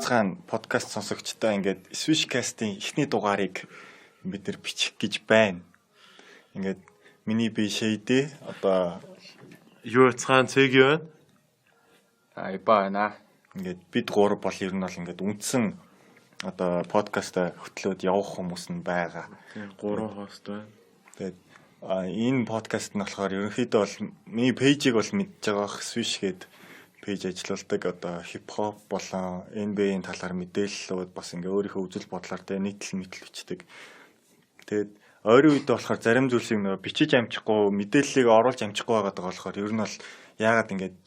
яцгаан подкаст сонсогчдоо ингээд Swishcast-ийн эхний дугаарыг бид нэр бичих гэж байна. Ингээд миний би Шэйдэ одоо Юу яцгаан цэг юу байна? Айба байна. Ингээд бид гурав бол ер нь бол ингээд үндсэн одоо подкаста хөтлөөд явах хүмүүс нь байгаа. Тийм, гурван хост байна. Тэгээд энэ подкаст нь болохоор ерөнхийдөө бол миний пэйжийг бол мэдж байгаа Swish гээд пэйж ажиллаулдаг, одоо хип хоп болон NBA-ийн талаар мэдээллүүд бас ингээ өөрийнхөө үзэл бодлоор тэ нийтлэл мэтэл бичдэг. Тэгээд ойрын үед болохоор зарим зүйлсийг нөгөө бичиж амжихгүй, мэдээллийг оруулж амжихгүй байгаад байгаа болохоор ер нь бол яагаад ингээд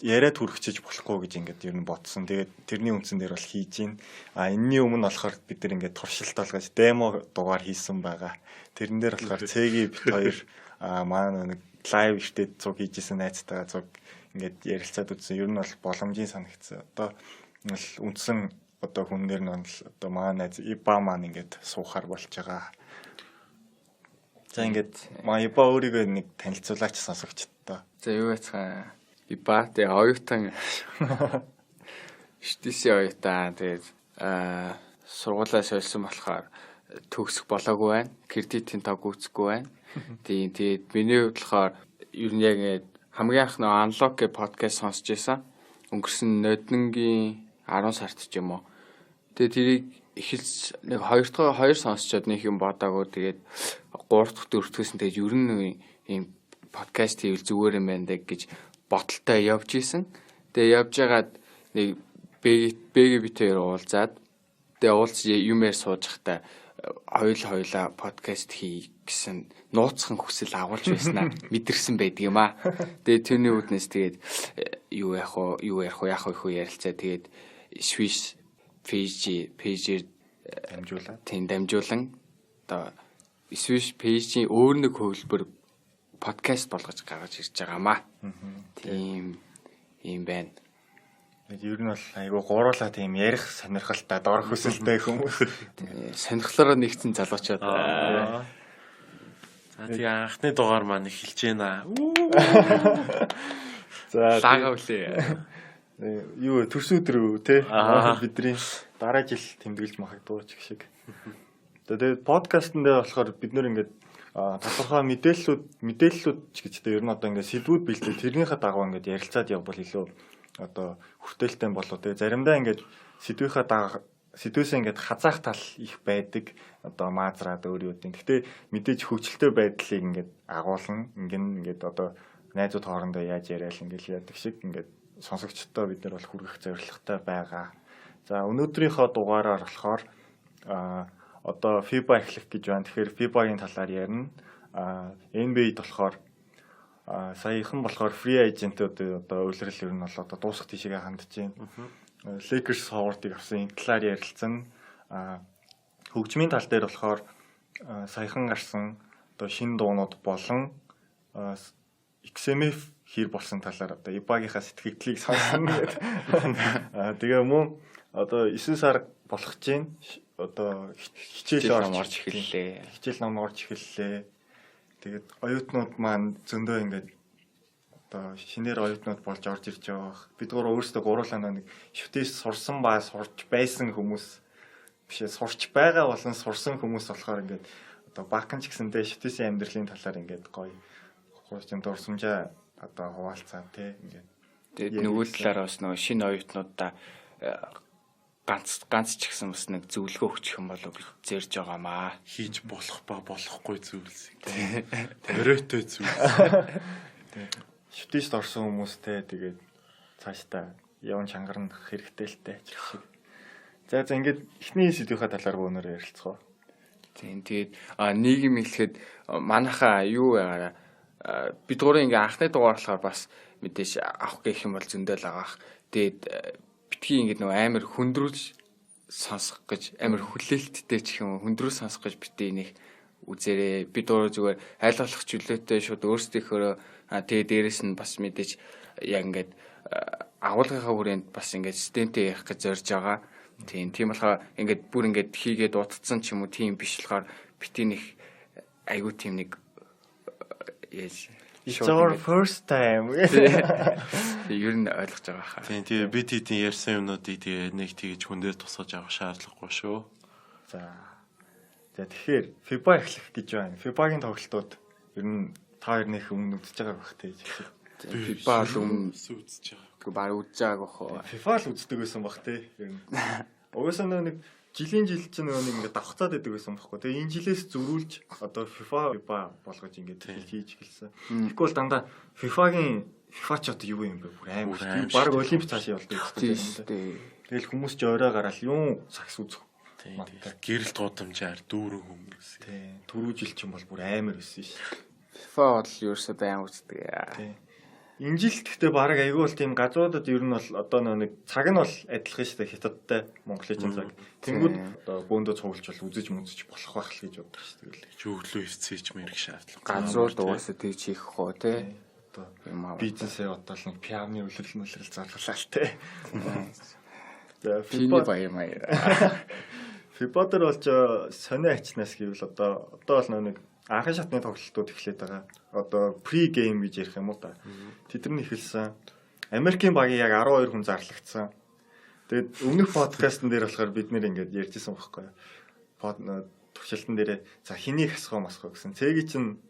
яриад хүргэчихэж болохгүй гэж ингээд ер нь бодсон. Тэгээд тэрний үндсэн дээр бол хийж гин. А энэний өмнө болохоор бид нар ингээд туршилт болгож демо дугаар хийсэн байгаа. Тэрэн дээр болохоор Цэги бит хоёр манай нэг live ихтэй цуг хийжсэн найзтайгаа цуг ингээд ярилцаад үзсэн. Ер нь бол боломжийн санагдсан. Одоо бол үндсэн одоо хүнээр нь бол одоо манай найз Иба маань ингээд суухаар болж байгаа. За, ингээд маа Иба өөрийгөө нэг танилцуулаач сонсогчдод. За, юу яцгаан Иба, тэгээ оюутан, штиси оюутан, тэгээд сургуулаа сольсон болохоор төгсөх болоогүй байна. Кредитийн тоо гүйцэхгүй байна. Тийм, тэгээд миний хувьд болохоор ер нь яг ингээд хамгийн анх нөгөө Unlock гэх подкаст сонсч байсан. Өнгөрсөн ноднингийн 10 сард ч юм уу. Тэгээд тэрийг эхэлж нэг хоёр дахь хоёр сонсчоод нэг юм бодоагүй, тэгээд гурав дахь, дөрөв дөхөөс нь тэгээд ер нь нэг ийм подкаст хийвэл зүгээр юм байна даа гэж бодолтой явж исэн. Тэгээд явж байгаад нэг бэг бит хоёр уулзаад, тэгээд уулз юм яар сууж байхдаа хоёулаа подкаст хий гэсэн нууцхан хүсэл агуулж байснаа мэдэрсэн байдаг юм аа. Тэгээд тэрний үүднээс тэгээд юу яах вэ, юу ярих вэ, яах вэ хөө ярилцаа, тэгээд Swish пэйжээр дамжуулаад тийм, дамжуулан одоо Swish page-ийн өөр нэг хөлбөр подкаст болгож гаргаж ирж байгаамаа. Тийм юм байна. Ер нь бол айгу гуруулаа тийм ярих сонирхолтой, дор хүсэлтэй хүмүүс. Сонирхлоороо нэгдсэн залуучууд. За, тэгээ анхны дугаар маань эхэлж байна. За, лага үлээ. Юу төрсөн өдөр үү те, бидний дараа жил тэмдэглэж магадгүй ч гэх шиг. Тэгээд подкастн дээр болохоор бид нэр ингээд тодорхой мэдээллүүд ч гэж те, ер нь одоо ингээд сэдвүүд бэлдээ, тэрнийхээ дагуу ингээд ярилцаад явбал илүү одоо хүртээлтэй болоо те. Заримдаа ингээд сэдвийнхаа дагуу сэдвээсээ ингээд хазаах тал их байдаг. Одоо маазраад өөр юу гэдэг. Гэхдээ мэдээж хөгжилтэй байдлыг ингээд агуулна. Ингэн ингээд одоо найзууд хоорондоо яаж яриад ингээд яадаг шиг ингээд сонсогчдоо бид нар бол хүргэх зорилготой байгаа. За, өнөөдрийнхөө дугаараар болохоор одоо FIBA эхлэх гэж байна. Тэгэхээр FIBA-гийн талаар ярина. NBA-д болохоор саяхан болохоор free agent-ууд одоо улирал ер нь бол одоо дуусах тийшээ хандж байна. Lakers Howard-ыг авсан, энэ талаар ярилцсан. Хөгжмийн тал дээр болохоор саяхан гарсан одоо шинэ дуунууд болон XMF хэр болсон талаар одоо Ибагийнхаа сэтгэгдлийг сонсно гэдэг. Тэгээ мөн одоо 9 сар болох чинь одоо хичээл орж эхэллээ. Хичээл ном орж эхэллээ. Тэгээд оюутнууд маань зөндөө ингээд одоо шинээр оюутнууд болж орж ирж байгаа. Бид гурав өөрсдөө гуруулаа нэг шүтээс сурсан ба сурч байсан хүмүүс биш ээ, сурч байгаа болон сурсан хүмүүс болохоор ингээд одоо бакан ч гэсэндээ шүтээсийн амьдралын талаар ингээд гоё хуучин дурсамжаа одоо хуваалцаа те ингээд. Тэгээд нөгөө талаараа бас нөгөө шинэ оюутнуудаа ганц ганц ч гэсэн бас нэг зөвлөгөө өгчих юм болов гэж зэрж байгаамаа. Хийж болох ба болохгүй зүйлсийг. Хориотой зүйлс. Шүтээст орсон хүмүүстэй тэгээд цаашдаа явн чангарнах хэрэгтэй л дээ ч шиг. За, ингээд эхний сэдвийнхаа талаар өнөөр ярилцгаа. Тийм, тэгээд нийгэм хэлэхэд манайхаа юу байгаараа бид гурын ингээ анхны дугаар болохоор бас мэдээж авах гэх юм бол зөндөл агаах. Тэгээд битгий ингээд нөгөө амар хүндрүүлж сонсох гэж, амар хүлээлттэй ч юм уу, хүндрүүл сонсох гэж битгий нэг үзээрэй. Бид гурав зүгээр аль болох чөлөөтэй шууд өөрсдийнхөө, тэгээд дээрэс нь бас мэдээж яг ингээд агуулгынхаа хүрээнд бас ингээд студентээ ярих гэж зорж байгаа. Тийм болохоор ингээд бүр ингээд хийгээд утцсан ч юм уу тийм биш болохоор битгий нэг айгуу тийм нэг яаж It's our first time. Тэгээ ер нь ойлгож байгаа хаа. Тийм, тэгээ бид хэдийн ярьсан юмнуудыг тэгээ нэг тэгэж хүн дээр тусгаж авах шаардлагагүй шүү. За. За, тэгэхээр FIBA эхлэх гэж байна. FIBA-гийн тоглолтууд ер нь та хоёр нөх өмнө үзэж байгааг бах тий. FIFA л өмнө үзэж байгаа. Үгүй, баг үзэж байгааг бах уу. FIFA л үздэг байсан бах тий. Ер нь. Угаасаа нөгөө нэг жилийн жил чинь нөгөө нэг ингээд давхцаад идэг байсан байхгүй. Тэгээ энэ жилээс зөрүүлж одоо FIFA болгож ингээд хийж эхэлсэн. Тэгэхгүй бол дандаа FIFA-гийн FIFA ч одоо юу юм бэ? Бүр амар. Бараг олимп цаашаа явуулдаг Тийм шүү дээ. Тэгэл хүмүүс ч орой гараал юун сагс үзэх. Тийм. Гэрэлт гудамжаар дүүрэн хүмүүс. Тийм. Түрүү жил чинь бол бүр амар байсан шүү. FIFA бол ерөөсөө байн үздэг. Тийм. Энэ жил гэхдээ бараг айгүй бол тийм газруудад ер нь бол одоо нэг цаг нь бол адилхан шүү дээ, хятадтай Монголын цаг. Тэнгүүд одоо бөөндөө цуглаж бол үзэж мүзэж болох байх л гэж боддог шүү дээ. Тэгэл өглөө ирцээж мэрэг шаардлага. Газрууд угаасаа тэгж хийх хөө те. Одоо бизнесээ бодвол нэг пиамны үлрэл мүлрэл зарлалаа л те. За, FIFA баяр маяр. FIFA дээр болж сонио ачнаас гэвэл одоо бол нэг анхан шатны тоглолтууд эхлээд байгаа. Одоо pre game гэж ярих юм уу та. Тэд нар эхэлсэн. Америкийн багийн яг 12 хүн зарлагдсан. Тэгээд өмнөх подкастн дээр болохоор бид нэр ингээд ярьжсэн байхгүй юу? Туршилтан дээрээ за хэнийг хасах уу масах уу гэсэн. Цэги чинь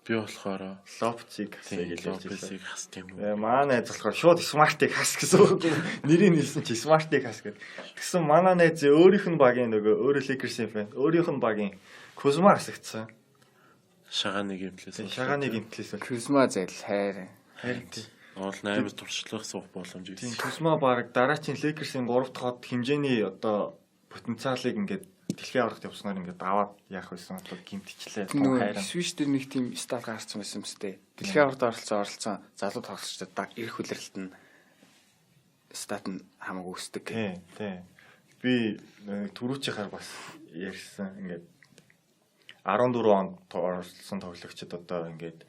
би болохоор Лопцыг хасъя гэж ярьж байсан. Лопесийг хас тийм үү? Манай найз болохоор шууд Смартыг хас гэсэн үг. Нэрийг хэлсэн чи Смартыг хас гэд. Тэгсэн манай найз өөрийнх нь багийн нөгөө өөрөө Lakers-ийн фэн. Өөрийнх нь багийн Кузма хасагдсан. Шагааны гимтлээс. Шагааны гимтлээс. Кузма зайл хайр. Харин тийм. Уул амар туршлага суух боломж байсан. Тийм, Кузма баг дараачийн Lakers-ийн 3 дахь хот хэмжээний одоо потенциалыг ингээд дэлхийн аваргад явснаар ингээд аваад яах байсан одоо гимтчлээ. Хайран. Switch дээр нэг тийм стат гарсан байсан юм сте. Дэлхийн аваргад оролцсон залуу тоглогчдод ирэх хүлрэлт нь стат нь хамаагүй өсдөг. Тийм, тийм. Би түрүүчийнхаар бас ярьсан ингээд 14 онд оролцсон тоглогчид одоо ингээд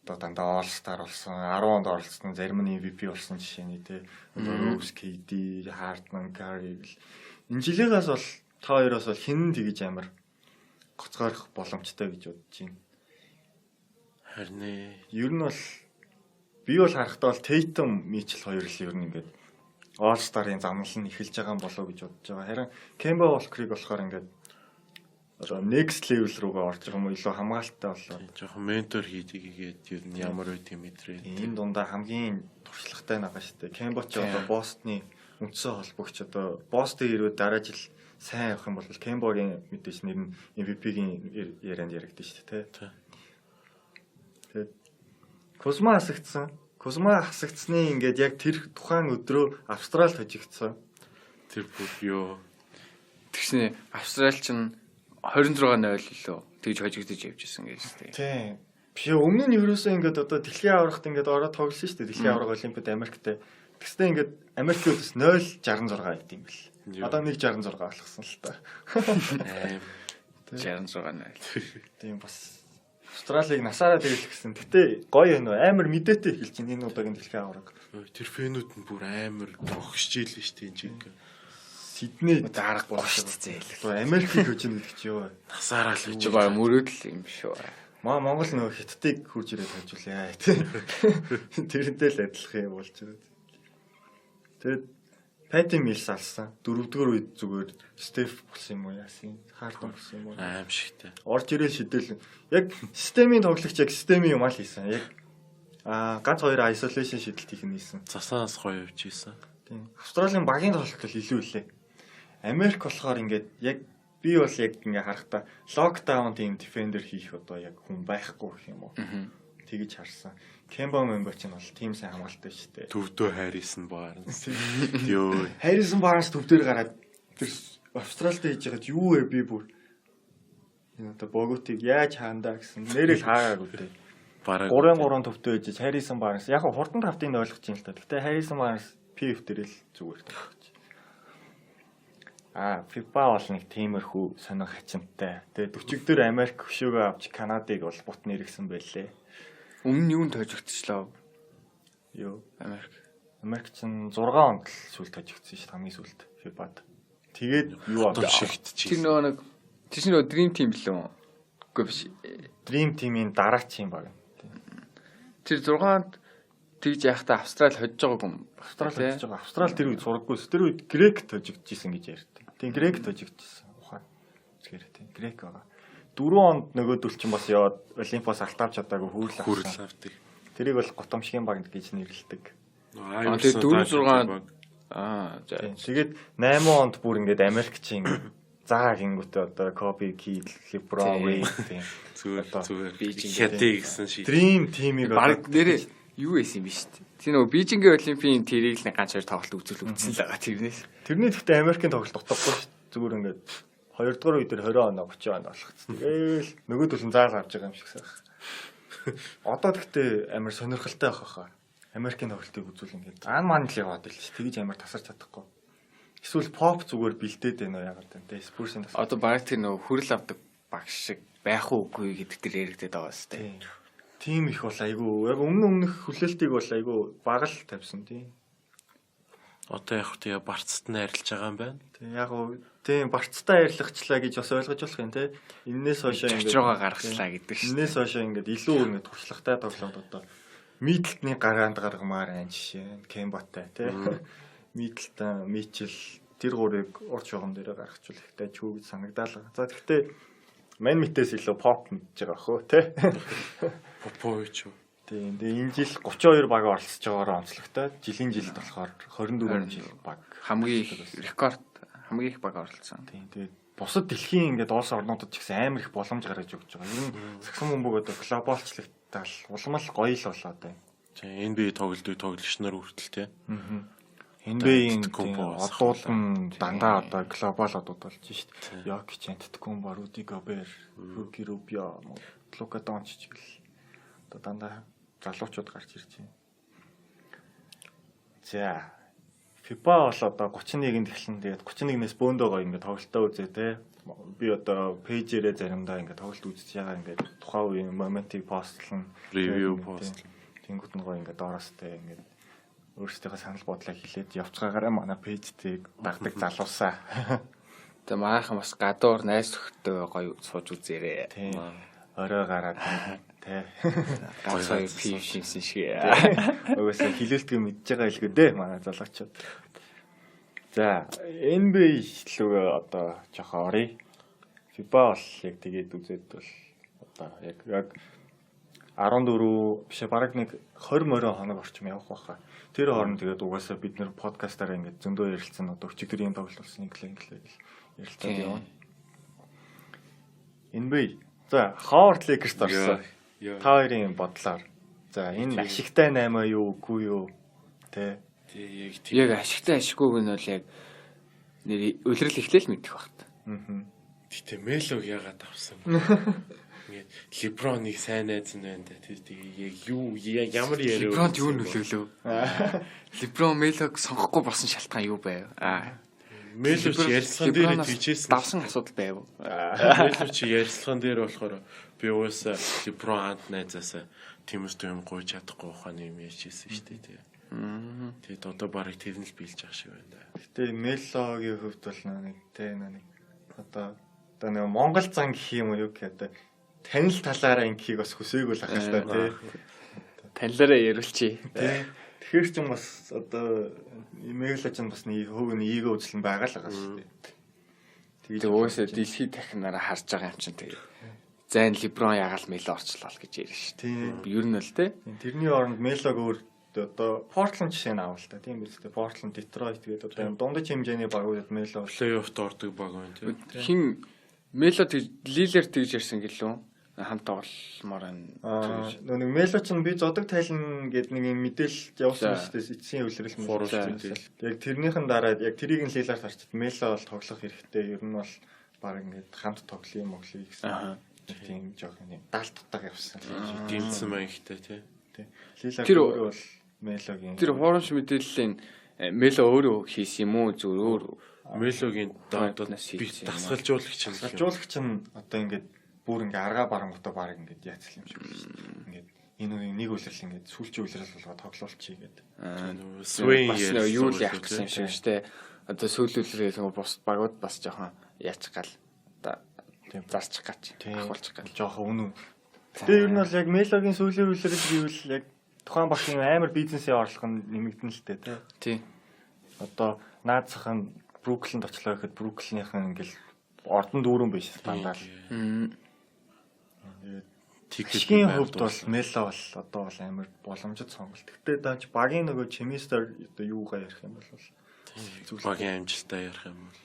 одоо дандаа All Star болсон, 10 онд оролцсон, зарим нь MVP болсон жишээний тий. Одоо Rose, KD, Harden, Curry гэл. Энэ жилигээс бол та хоёроос бол хэн тэгэж амар гоцгоорох боломжтой гэж бодож байна. Харин ээ. Ер нь бол би бол харахдаа бол Tatum, Mitchell хоёр л ер нь ингээд All Star-ын замнал нь эхэлж байгаа юм болоо гэж бодож байгаа. Харин Kemba Walker-ыг болохоор ингээд одоо next level руугаа орж байгаа юм уу, илүү хамгаалалттай болоо. Жохон ментор хийдэг гээд ер нь ямар үе тийм мэдрээ. Энэ дундаа хамгийн туршлагатай нагаа шүү дээ. Kemba ч одоо Бостны үндсэн холбогч, одоо Бостон ирээд дараа жил сайн явах юм бол Kemba-гийн мэдээж нэр нь MVP-гийн ярианд яригдсан шүү дээ, тэ. Тэгээд Кузма хасагдсан. Кузма хасагдсны ингээд яг тэр тухайн өдрөө Австралид хожигдсан. Тэр бүр ёо. Тэгснэ Австрал чинь 26-0 лөө тэгж хожигдож явж исэн гэж тийм. Тийм. Би өмнө нь ерөөсөө ингээд одоо дэлхийн аваргад ингээд ороод тоглосон шүү дээ. Дэлхийн аварга Олимпиад Америкт. Тэгснэ ингээд Америкийн үдс 0.66 байд юм бэл. Одоо 1.66 болгосон л та. 66-0. Тийм, бас Австралиг насаараа дэвлэх гэсэн. Гэтэ гоё юм уу? Амар мэдээтэй эхэлж байна энэ удаагийн дэлхийн аварга. Тэр фэнүүд нь бүр амар огшж ийлээ шүү дээ энэ чиг. Сидней дарга болж зээл. Америкийг хожино гэдэг чи юу вэ? Насаараа л гэж баг мөрөөдөл юм шүү. Маа Монгол нөгөө хятадыг хурж ирээд хожуулъя тий. Тэрнтэй л адилхан юм болж байгаа. Тэгээд Пати Милс алсан. Дөрөвдүгээр үед зүгээр Стеф болсон юм уу яасан? Харден болсон юм уу? Аимшигтай. Орж ирэл шидэл. Яг системийн тоглогч яг системийн юм ал хийсэн. Яг ганц хоёр isolation шидэлт хийх нь хийсэн. Засаанаас гоё явж ийсэн. Тийм. Австралийн багийн тоглолт бол илүү үлээ. Америк болохоор ингээд яг би бол яг ингээ харахтаа локдаун тийм defender хийх одоо яг хүн байхгүй гэх юм уу. Тэгэж харсан. Кемба Мемба ч нь бол тийм сайн хамгаалтай шүү дээ. Төвдөө Харрисон Барнс. Йоо. Харрисон Барнс төв дээр гараад тэр Австралид хийж байгаад юу вэ би бүр энэ одоо Боготыг яаж хаандаа гэсэн нэрэл хаагаагүй дээ. 3-3 төвтэй байж Харрисон Барнс яг хурдан тавтыг нь ойлгож байна л та. Гэтэ Харрисон Барнс PF дээр л зүгээр тоглож. FIFA бол нэг тиймэрхүү сонин хачинтай. Тэгээ 40 дээр Америк хөшөөгөө авч Канадыг бол бут нэргсэн байлээ. Өмнө нь юунд хожигдчихлоо? Юу? Америк. Америк чинь 6 онд л сүлд хожигдсон шүү дээ, хамгийн сүлд FIFA-д. Тэгээд юу авч шигтчихсэн. Тэр нөгөө нэг тэр чинь нөгөө Dream Team билүү? Үгүй биш. Dream Team-ийн дараачийн баг. Тэр 6 онд тэгж яхахтаа Австрал хожиж байгаагүй юм. Австрал хожиж байгаа. Австрал тэр үед сураггүй. Тэр үед Грект хожигдчихсэн гэж ярьдаг. Тийм, Грект хожигдчихсэн. Ухаан. Зүгээр тийм, Грек байгаа. 4 онд нөгөөдөл чинь бас яваад Олимпоос алтаавч чадаагүй хүүрл авсан. Хүрэл авдаг. Тэрийг бол готомшгийн баг гэж нэрлэдэг. Тэгээ 4 6 Аа за. Тэгээд 8 онд бүр ингээд Америк чинь ингээд заа гингүүтээ одоо Коби, Кид, Леброн, Уэйд тийм. Зүгээр зүгээр. Бээжинг Хятад гэсэн шиг. Dream team-ийг баг нэрээ юу байсан юм бэ шүү дээ. Тэр нөгөө Бээжингийн Олимпийн тэрийг л нэг ганц хоёр тоглолт үзүүл үзсэн л байгаа тэрнээс. Тэрний гэхдээ Америкийн тоглолт утгагүй шүү дээ. Зүгээр ингээд 2 дугаар үе дээр 20 оноо 30 оноо болгоцсон. Тэгээл нөгөөдөл нь заал авч байгаа юм шиг сайх. Одоо гэхдээ амар сонирхолтой байх хаа. Америкийн тоглолтыг үзүүл ингээд аан маань л яваад ил чи тэгж амар тасарч чадахгүй. Эсвэл поп зүгээр бэлдээд байна уу яагаад вэ? Спурсын тасар. Одоо баг тэр нөгөө хүрэл авдаг баг шиг байх уугүй гэдэг тэр яригдээд байгаа сте. Тийм. Тим их бол айгүй яг өмнөх хүлээлтийг бол айгүй бага л тавьсан тийм. Одоо яг тэгээ барцт нь арилж байгаа юм байна. Тийм яг уу тийм барцтай арилгачлаа гэж бас ойлгож болох юм те. Эннээс хойшоо ингээд чочрогоо гаргачлаа гэдэг шин. Эннээс хойшоо ингээд илүү ингээд туршлагатай тоглоод одоо Мидлтний гараанд гаргамаар айн жишээ Кембатай те. Мидлтон, Мичел тэр гурыг урд шугам дээр гаргачихвал ихтэй чүү гэж санагдаал. За тэгвэл мань мэтээс илүү поп мэдж байгаа хөө те. Попович үү. Тийм. Тэгээ энэ жил 32 баг оролцож байгаагаар онцлогтой. Жилийн жилд болохоор 24 жил баг хамгийн их рекорд, хамгийн их баг оролцсон. Тийм. Тэгээд бусад дэлхийн ингээд улс орнуудад ч гэсэн амар их боломж гаргаж өгч байгаа. Ер нь сагсан бөмбөг одоо глобалчлагдтал улам л гоё л болоод байна. Тийм. NBA тоглолтыг тоглогч нар хүртэл те. NBA-ийн одууд нь дандаа одоо глобал одууд болж шít. Йокич, Антетокумбо, Руди Гобер, Руки Рубио, Лука Дончич гэл одоо дандаа залуучууд гарч ирж байна. За FIFA бол одоо 31-нд эхлэн тэгээд 31-ээс бөөндөө гоё ингээд тоглолтоо үзээ те. Би одоо пэйжээрээ заримдаа ингээд тоглолт үзэж байгаа ингээд тухайн үеийн моментыг постлон, ревю постлон. Тэнгүүд нь гоё ингээд доороос те ингээд өөрсдийнхөө санал бодлоо хэлээд явцгаагаараа манай пэйжтэйг дагдаг залуусаа. Тэгээ манайхан бас гадуур найз нөхдөд гоё сууж үзээрэй. Тийм. Орой гараад тэ. Ганц хоёр пив шинсэн шиг. Угаасаа хилээлтгээ мэдж байгаа илгээ дээ манай залуучууд. За NBA лүгээ одоо жоохон оръё. FIFA бол яг тэгээд үзээд бол одоо яг 14 биш бараг нэг 20 морин хоног орчим явах байхаа. Тэр хооронд тэгээд угаасаа бид нэр подкастаараа ингээд зөндөө ярилцсан одоо өчигдөр ийм тоглолт болсон инглээ гэл ярилцаад явна. NBA. За Howard Lakers орсон. Та хоёрын бодлоор. За энэ ашигтай 8 юу үгүй юу? Тэ. Тий яг тийм. Яг ашигтай ашиггүйг нь бол яг нэр улирал эхлээл мэдэх багт. Аа. Гэтэ Мелог яагаад авсан бэ? Ингээд Леброныг сайн найз нь байна да. Тэр тэгээ яг юу ямар яриа. Лебронд юу нөлөөлөв? Леброн Мелог сонгохгүй болсон шалтгаан юу байв? Аа. Мело чи ярилцлаган дээр тэгжсэн. Давсан асуудал байв. Мело чи ярилцлаган дээр болохоор би угаасаа Леброн ант найзаасаа тиймээс юм гуйж чадахгүй ухааны юм ярьжсэн шүү дээ. Тэгээ. Тэгээд одоо барыг тэр нь л биелж байгаа шиг байна да. Гэтэ Мелогийн хувьд бол нэг тэ нэг одоо нэг Монгол зан гэх юм уу юу гэх одоо танил талаараа ингэхийг бас хүсээгүй л ах л та тий. Танилаараа яриулчих. Тий. Тэгэхээр ч юм бас одоо Мело ч бас нэг хөв нэг эго үзэл нь байгаа л байгаа шүү дээ. Тэгээд угаасаа дэлхийд дахинараа харж байгаа юм чинь тэгээ. Зайн Леброн ягаал Мело орчлоо л гэж ярьж шүү дээ. Ер нь л тий. Тэрний оронд Мелог өөр одоо Портланд жишээ нь авал та тийм биз дээ. Портланд, Детройт гэдэг одоо юм дундаж хэмжээний багуудад Мело плей-оффт ордог баг байна тий. Хин Мело тэг Лилер тэгж ярьсан гэлүү? Хамт тогломоор байна. Нөө нэг Мело ч би зодог тайлна гэд нэг юм мэдээлэл явуулсан шүү дээ. Эцсийн үлрэл мэдээлэл. Яг тэрнийхэн дараа яг тэрийг нь Лилард харчид Мело бол тоглох хэрэгтэй. Ер нь бол баг ингээд хамт тоглоё моглоё гэсэн. Нэг тийм жоох юм даалт дутаг явсан. Дэмцсэн маягтай тий. Лилард өөрөө бол Мелогийн тэр хуурамч мэдээллийн Мело өөрөө хийсэн юм уу зүгээр өөр Мелогийн одоо би дасгалжуулагч юм. Дасгалжуулагч нь одоо ингээд бүр ингээ аргаа барангуудаа баг ингээд яацал юм шиг байна шүү дээ. Ингээд энэ үеийн нэг үлрэл ингээд сүүлчийн үлрэл болгоо тоглоулчих гээд. Свей юу л яах гэсэн юм шиг шүү дээ. Одоо сүүл үлрэл нөгөө бус багууд бас жоохон яачих гал одоо зарчих гач ахуулчих гал жоохон үнэн. Тэгээ ер нь бол яг Мелогийн сүүлийн үлрэл гэвэл яг Тухайн багийн амар бизнесийн орлого нь нэмэгдэн л дээ тий. Тий. Одоо наазах нь Бруклинд очлоо гэхэд Бруклинийхэн ингээл ордон дүүрэн биш дандаа л. Мм. Тикет Ашигын хувьд бол Мело бол одоо бол амар боломжит сонголт. Гэтэ даач багийн нөгөө chemistry одоо юугаа ярих юм бол зүйл багийн амжилтаа ярих юм бол.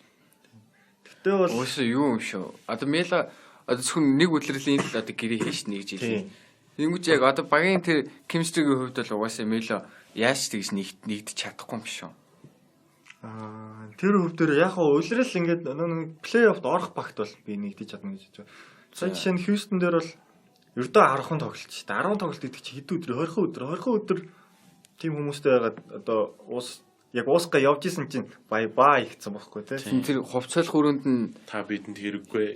Гэтэ бол Уусаа юу юм шүү. Одоо Мело одоо зөвхөн нэг үлрэлийн л одоо гэрээ хийж нэг жил. Тэнгүүч яг одоо багийн тэр chemistry-гийн хувьд бол угаасаа Мело яаж тэгж нэгдэж чадахгүй юм шүү. Аа, тэр хөв дээр яг хаа улирал ингээд нэг плей-оффт орох багт бол би нэгдэж чадна гэж бодож байна. Сая жишээ нь Хьюстон дээр бол ердөө 10 хон тоглолт шүү дээ. 10 тоглолт гэдэг чи хэдэн өдөр 20 өдөр 20 өдөр тийм хүмүүстэй байгаад одоо уус яг уусгаа явж исэн чинь бай бай гэсэн бохгүй тий. Тэр хувцаалах өрөөнд нь та бидэнд хэрэггүй.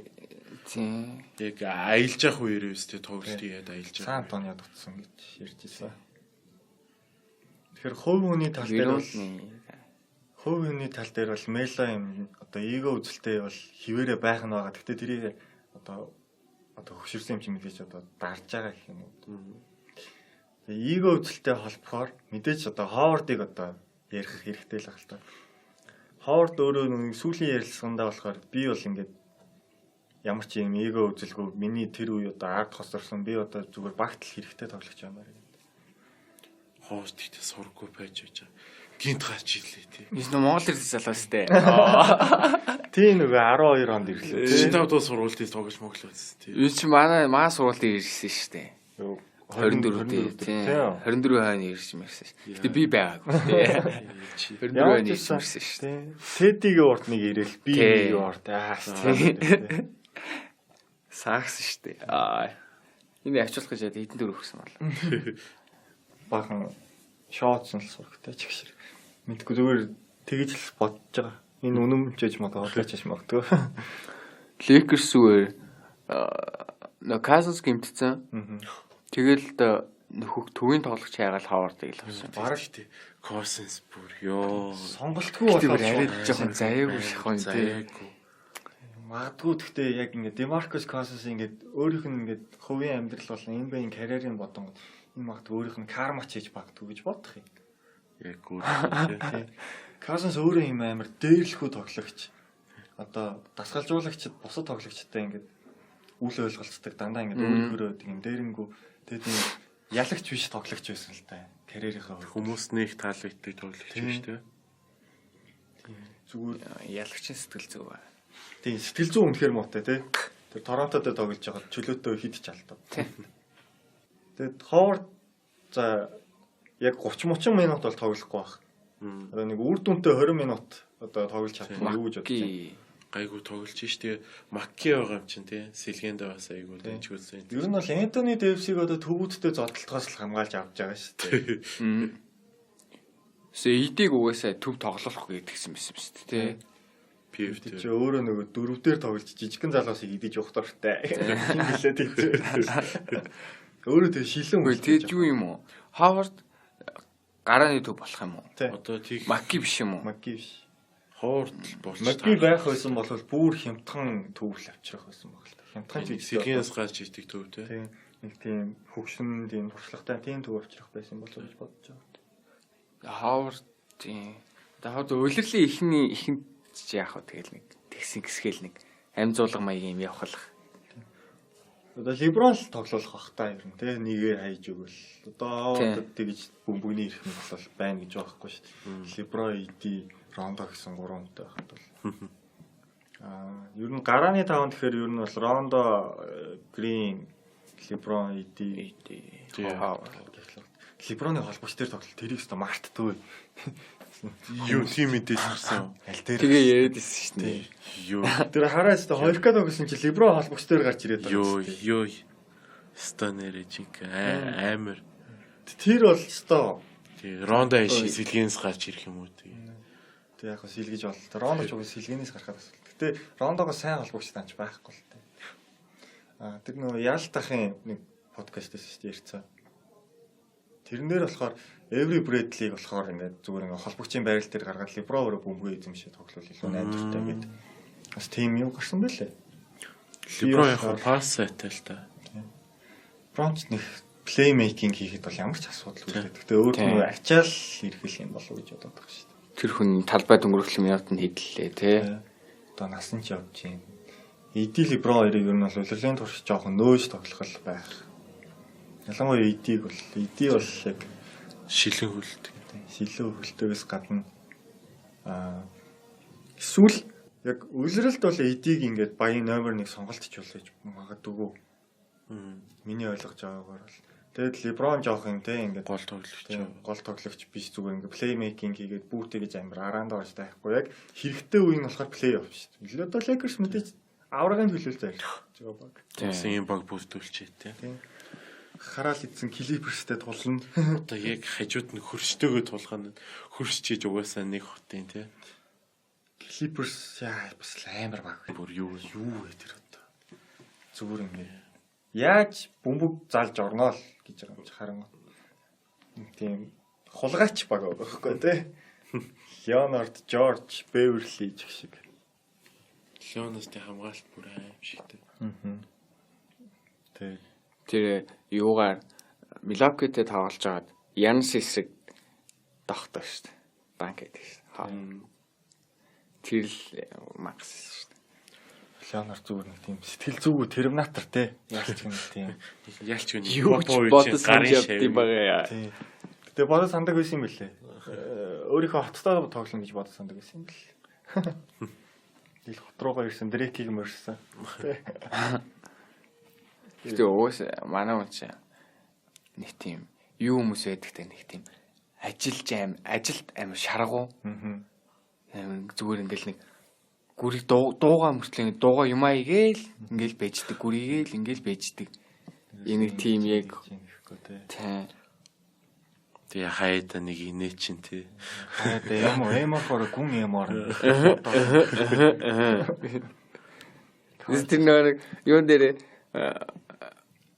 Тийм. Яг аялж явах үеэр өстэй тоглолт хийгээд аялж явах. Сан Антониод утсан гэж ярьж исэн. Тэгэхээр хувь хүний тал дээр бол хувь хүний тал дээр бол Мело юм одоо эго үзэлтэй бол хിവэрэ байх нь байгаа. Гэхдээ тэрийг одоо хөвшөрсөн юм чи мэдээж одоо дарж байгаа гэх юм уу. Тэгээ эго үзэлтэй холбохоор мэдээж одоо Ховардыг одоо ярих хэрэгтэй л байх л та. Ховард өөрөө нэг сүүлийн ярилцлагандаа болохоор би бол ингээд ямар ч юм эго үзэлгүй миний тэр үе одоо ард хосорсон би одоо зүгээр багт л хэрэгтэй тоглогч юмар гэдэг. Ховард гэхдээ сурггүй байж байж байгаа. Гинт гарч ирлээ тий. Эс нөө Монгол ирсэн залуус тээ. Тий нөгөө 12 онд ирлээ. 95 дугаар сургуульд тоглож моглоо тий. Энэ чи манай маа сургуульд ирсэн шүү дээ. 24 тий. 24 хойно ирж мэрсэн шүү. Гэтэ би байгаагүй тий. 24 хойно ирж мэрсэн шүү дээ. Тэдигийн урд нэг ирээл би нэг урд аа. Саагсан шүү дээ. Аа. Энэ авчуулах гэж хэдэн дөрөв өгсөн бол. Бахан шоуцсан л сурагтай ч гэх шиг. Мэдгүй зүгээр тэгж л бодож байгаа. Энэ үнэн ч гэж магадгүй хотлооч ч магадгүй. Lakers зүгээр нөө Cousins гэмтсэн. Тэгэл нөхөх төвийн тоглогч хайгаал Ховардыг л авсан. Бараг тий. Cousins бүр ёо. Сонголтгүй болоод арай жоохон заяагүй шахав тий. Заяагүй. Магадгүй гэхдээ яг ингээд DeMarcus Cousins ингээд өөрийнх нь ингээд хувийн амьдрал болон NBA-ийн карьерийн бодонгод энэ магадгүй өөрийнх нь карма ч хийж магадгүй гэж бодох юм. Яг үгүй тий. Cousins өөрөө юм амар дээрлэхүү тоглогч. Одоо дасгалжуулагчид бусад тоглогчтой ингээд үл ойлголцдог дандаа ингээд өөрөөрөө тийм дээрэнгүү тэгээд тийм ялагч биш тоглогч байсан л та. Карьерийнхаа хувьд хүмүүс нэг таалагддаг тоглогч биш тий. Зүгээр ялагчийн сэтгэл зүй ба. Тийм сэтгэл зүй үнэхээр муутай тий. Тэр Торонтод тоглож байгаад чөлөөтэй хид ч алдав. Тэгээд Ховард за яг 30 минут бол тоглохгүй байх. Одоо нэг үр дүнтэй 20 минут одоо тоглож чадах юу гэж бодож байна. Гайгүй тоглож ш тэгээ Макки байгаа юм чинь тий. Сэлгээндээ бас айгүй дэмжгүүлсэн. Ер нь бол Энтони Дэвисийг одоо төвүүдтэй зодтолтоос л хамгаалж авч байгаа шүү дээ. Сэ эдийг угаасаа төв тоглохгүй гэдгсэн байсан шүү дээ тий. PF дээр чи өөрөө нөгөө дөрөв дээр тоглож жижигхэн залуусыг идэж явах дуртай. Хин гэлээ тэгж. Өөрөө тэг шилэн үгүй тэгээд юу юм уу? Ховард гарааны төв болох юм уу? Одоо тэг Макки биш юм уу? Макки биш. Ховард л болж Макки байх байсан бол бүр хямдхан төв л авчрах байсан баг л. Хямдхан ч сэлгэнээс гарч ирдэг төв тий. Тийм. Нэг тийм хөгшин тийм туршлагатай тийм төв авчрах байсан болов гэж бодож байгаа. Ховард тийм. Одоо Ховард улирлын эхний ихэнд чи яах вэ тэгэл нэг тэгсэн гисгээл нэг амь зуулга маягийн юм явах л. Одоо Леброн л тоглох бах та ер нь тий нэгээр хайж өгвөл одоо тэгж бөмбөгний эрх нь бол байна гэж байхгүй шүү дээ. Леброн, Эди, Рондо гэсэн гурван хүнтэй байхад бол аа ер нь гарааны таван гэхээр ер нь бол Рондо, Грин, Леброн, Эди, Леброны холбогч дээр тоглолт тэрийг өстө мартдгүй. Юу тийм мэдээлэл гарсан. Аль дээр тэгээ яриад ирсэн шүү дээ. Юу. Тэр хараа өстө 2К тоглосон чи Леброн холбогч дээр гарч ирээд байгаа. Юу юу. Станэрэ жинк амар. Тэр бол өстө. Тий, Рондо иш сэлгэнээс гарч ирэх юм уу тий. Тэг яг хөө сэлгэж боллоо. Рондо ч уг сэлгэнээс гарахад асуудал. Гэтэ Рондогоо сайн холбогч таанч байхгүй л тий. Аа тэр нөгөө Ялтахын нэг подкаст байсан шүү дээ ярьцаа. Тэрнээр болохоор Every Bradley-г болохоор ингээд зүгээр ингээд холбогчийн байрал дээр гаргаад Леброн өөрөө бөмбөгөө эзэмшээ тоглол илүү найдвартай гэдэг. Бас тийм юм гарсан байлээ. Леброн яг пас сайтай л та. Бронч нэг Playmaking хийхэд бол ямар ч асуудалгүй дээ. Гэхдээ өөр Тийм. нөгөө ачаал эрхэл юм болов уу гэж бодоод байгаа шүү дээ. Тэр хүн талбай дөнгөрөх минутанд хэдлээ тий. Одоо насан ч явж байна. AD LeBron хоёрыг ер нь бол улирлын турш жоохон нөөж тоглох л байх. Ялангуяа AD-г бол AD бол яг Шилэн хүлдэг. шилэн хөлтөөс гадна эсвэл яг улиралд бол AD-г ингээд баян номер 1 сонголт ч болж магадгүй. Миний ойлгож байгаагаар бол тэгээд LeBron жоох юм те ингээд Гол тоглогч. тийм гол тоглогч биш, зүгээр ингээд playmaking хийгээд бүүтэй гэж амар араанд орж тайхгүй, яг хэрэгтэй үе нь болохоор play off шүү дээ. Одоо Lakers мэдээж аврагын төлөөлж зарих байгаа баг. Тэгсэн юм баг бүрдүүлчихээ те. Тийм. Хараал идсэн Clippers-тэй тулна. Одоо яг хажууд нь хөрштөөгөө тулах нь хөрш чиж угаасаа нэг хотын те. Clippers яа бас л амар баг. Бүр юу вэ? Юу вэ тэр одоо? Зүгээр ингээд яаж бөмбөг залж орноо л гэж байгаа юм чи харангуй. Тийм хулгайч баг байгаа байхгүй тий. Леонард, Жорж, Беверли гэх шиг. Леонардын хамгаалалт бүр аим шигтэй. Тий. Тэр юугаар Милвокитэй тоглож байгаад Янис эсрэг тогтоо шүү дээ. Dunk гэдэг шүү дээ. Ха. Тэр л мангас шүү дээ. Леонард зүгээр нэг тийм сэтгэл зүйгүй терминатор те. Яалч юм тийм. Ялч гүн Юу ч бодож санаж явд юм байгаа яа. Тийм. Гэтэ бодож сандаг байсан юм бэлээ. Өөрийнхөө хоттой тоглоно гэж бодож сандаг байсан юм бэл. Ил хот руугаа ирсэн Дрейкийг морьсон. Тэ. Гэтэ уус манай хүн чинь нэг тийм юу хүмүүс байдаг те, нэг тийм ажилж аим ажилд амар шаргуу. Амар зүгээр ингээл нэг гүрийг дуугаа мөртлөө ингээ дуугаа юмаа игээл ингээл байждаг, гүрийгээл ингээл байждаг. Энэ нэг тийм яг Гэхгүй те. тий. Тэгээ хаяада нэг инээ чин те. Хаяада эмо эмохоор гүн эмоор. Тэр нэг юун дээр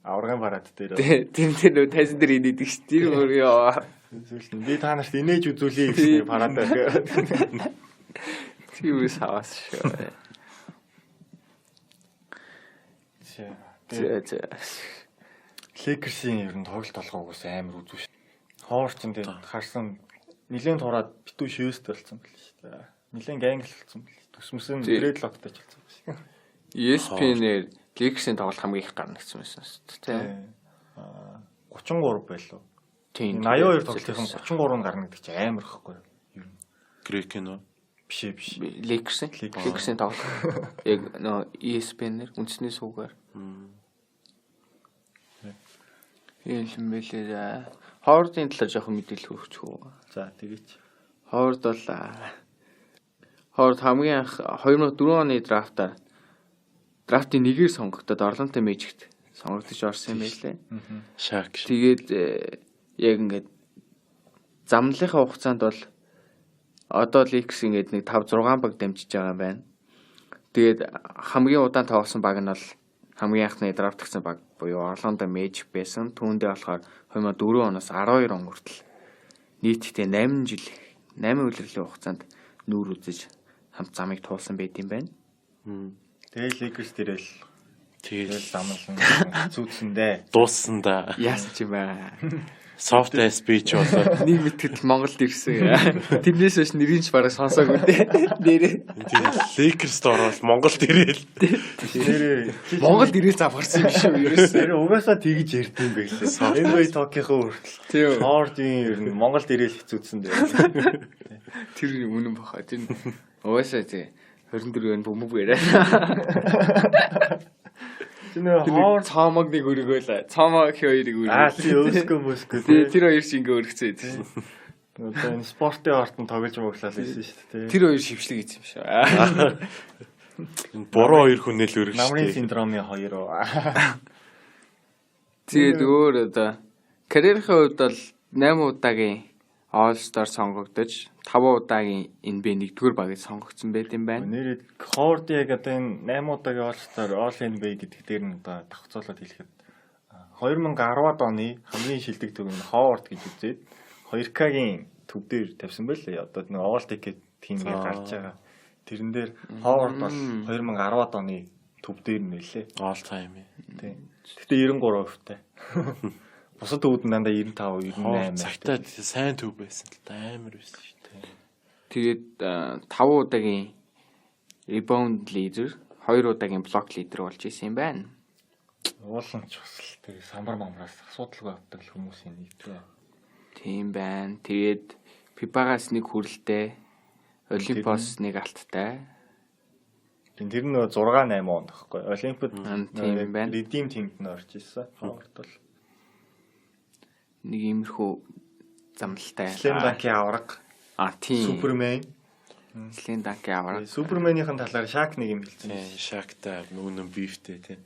Аврагын парад дээр. тэр тэр нөө тайзан дээр инээдэг ш. Тэр бүр ёо. Зүйл нь би та нарт инээж үзүүлье гэсэн парад дээр. Тэр үс хаваас шүү. Тэгээ Зэ зэ. Lakers-ийн ер нь тоглолт толгоо угсаа амар үзүү шүү. Ховард ч тэгээд харсан нилээн тураад битүү шөөст болсон байл шүү дээ. Нилээн гангл болсон байл. Төсмөсөн Тий. dreadlock-тай ч болсон байх. ESPN-ээр Lakers-ийн тоглолт хамгийн их гарна гэсэн байсан шүү дээ. Тий. Аа 33 байлуу. Тийм. 82 тоглолтын 33 нь гарна гэдэг чинь амар ихгүй юу? Ер нь Грек нөө. биш ээ, биш. Lakers-ийн Lakers. Lakers-ийн тоглолт. Яг нөө ESPN-ээр үндэсний суугаар. Юм бэлээ да. Ховардын талаар жоохон мэдээлэл өгч үү. За тэгээч. Ховард бол Ховард хамгийн анх 2004 оны драфтаар драфтын нэгээр сонгогдоод Орландо Мэжигт сонгогдож орсон юм байлээ. Шак. Тэгээд яг ингээд замналынхаа хугацаанд бол одоо Lakers ингээд нэг 5 6 баг дамжиж байгаа юм байна. Тэгээд хамгийн удаан тоглосон баг нь бол хамгийн анхны драфтгсан баг буюу Орландо Magic байсан. Түүндээ болохоор 2004 оноос 12 он хүртэл нийтдээ 8 жил 8 улирлын хугацаанд нүүр үзэж хамт замыг туулсан байт юм байна. Тэгээд Lakers дээрэл Тэгэл тэгэл замлан зүүцсэн дээ. дууссан да. Яасан ч юм бэ? Soft ass bitch болоо. Нэг мэтгэл Монголд ирсэн. Тэрнээс хойш нэрийг ч бараг сонсоогүй дээ. Нэрээ. Тэгээд Lakers-д ороод Монголд ирээл. Нэрээ Монголд ирээл завхарсан юм шиг ерөөсөө. нэрээ угаасаа тэгж ярьд юм байлээ. NBA Talk-ийн хүртэл. Тийм. Ховардын ер нь Монголд ирээл хэцүүдсэн дээ. Тэр үнэн баха. Тэр угаасаа тий 24 он бөмбөг яриа. Тэр нэр Тэр Ховард цоомог нэг өргөөл. Цоомог хоёрыг өргөөл. Аа тий өөсгөө мөсгөө Тий, тэр хоёр ч ингээ өргөцөө. Одоо энэ спортын хортон тоглож моглол байсан шүү дээ. Тэр хоёр шившлэг хийсэн юм шиг. Энэ буруу хоёр хүнэл өргөж Намрын штэ. синдромын хоёр уу. Тэгээд өөр одоо карьерийн хувьд бол 8 удаагийн All Star сонгогдож 5 удаагийн NBA 1-р багт сонгогдсон байт юм байна. Нэрээ Ховард яг одоо энэ 8 удаагийн All Star All NBA гэдэг дээр нь одоо давхцуулаад хэлэхэд 2010-ад оны хамгийн шилдэг төв нь Ховард гэж үзээд 2К-гийн төв дээр тавьсан байлээ. Одоо нэг All Ticket team гэж гарч байгаа. Тэрэн дээр Ховард бол 2010-ад оны төв дээр нь нэлээ. All time. Тийм. Гэхдээ 93%-тай. Бусад төвүүд нь дандаа 95, 98. Цагтаа сайн төв байсан л да, амар байсан шүү дээ. Тэгээд 5 удаагийн rebound leader, 2 удаагийн block leader болж исэн юм байна. Уулан ч бас л тэр самбар мамраас асуудалгүй авдаг л хүмүүсийн нэг дээ. Тийм байна. Тэгээд FIBA-гаас нэг хүрэлтэй, Олимпос нэг алттай. Тийм, тэр нөгөө 6 8 онд гэхгүй. Олимпиад Тийм байна. Redeem Team-д нь орж исэн. Ховард бол. Нэг иймэрхүү замналтай. Slam Dunk-ийн авраг. А тийм. Супермен. Slam Dunk-ийн авраг. Суперменийхэн талаар Шак нэг юм хэлсэн. Тийм, Шакта нүгэн бифтэй тийм.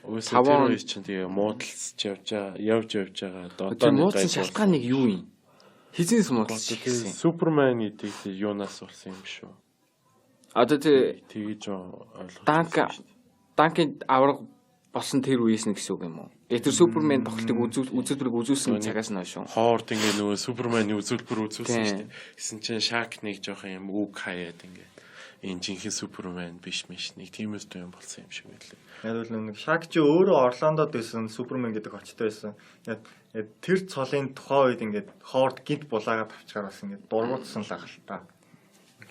Уусаа тэр үе чинь тэгээ муудалцж явж байгаа, явж явж байгаа. Одоо муудсан шалтгаан нэг юу юм? Хизээс муудалцж ирсэн. Супермен гэдэг юунаас болсон юм шүү. Одоо тэр тэгэж ойлгож. Данкийн авраг болсон тэр үеэс нь гэсэн үг юм уу? Яг тэр Супермен тоглолтыг үзүүлбэрийг үзүүлсэн цагаас нь хойш. Ховард ингээ нөгөө Супермений үзүүлбэр үзүүлсэн шүү дээ. Гэсэн чинь Шак нэг жоохон юм үг хаяад ингээ энэ жинхэнэ Супермен биш миш нэг тиймээс юм болсон юм шиг байлаа. Яг л нэг Шак чи өөрөө Орландод байсан Супермен гэдэг очтой байсан. Яг тэр цолын тухайн үед ингээд Ховард гинт булаагаад авчгаар бас ингээд дургуутсан л ах л та.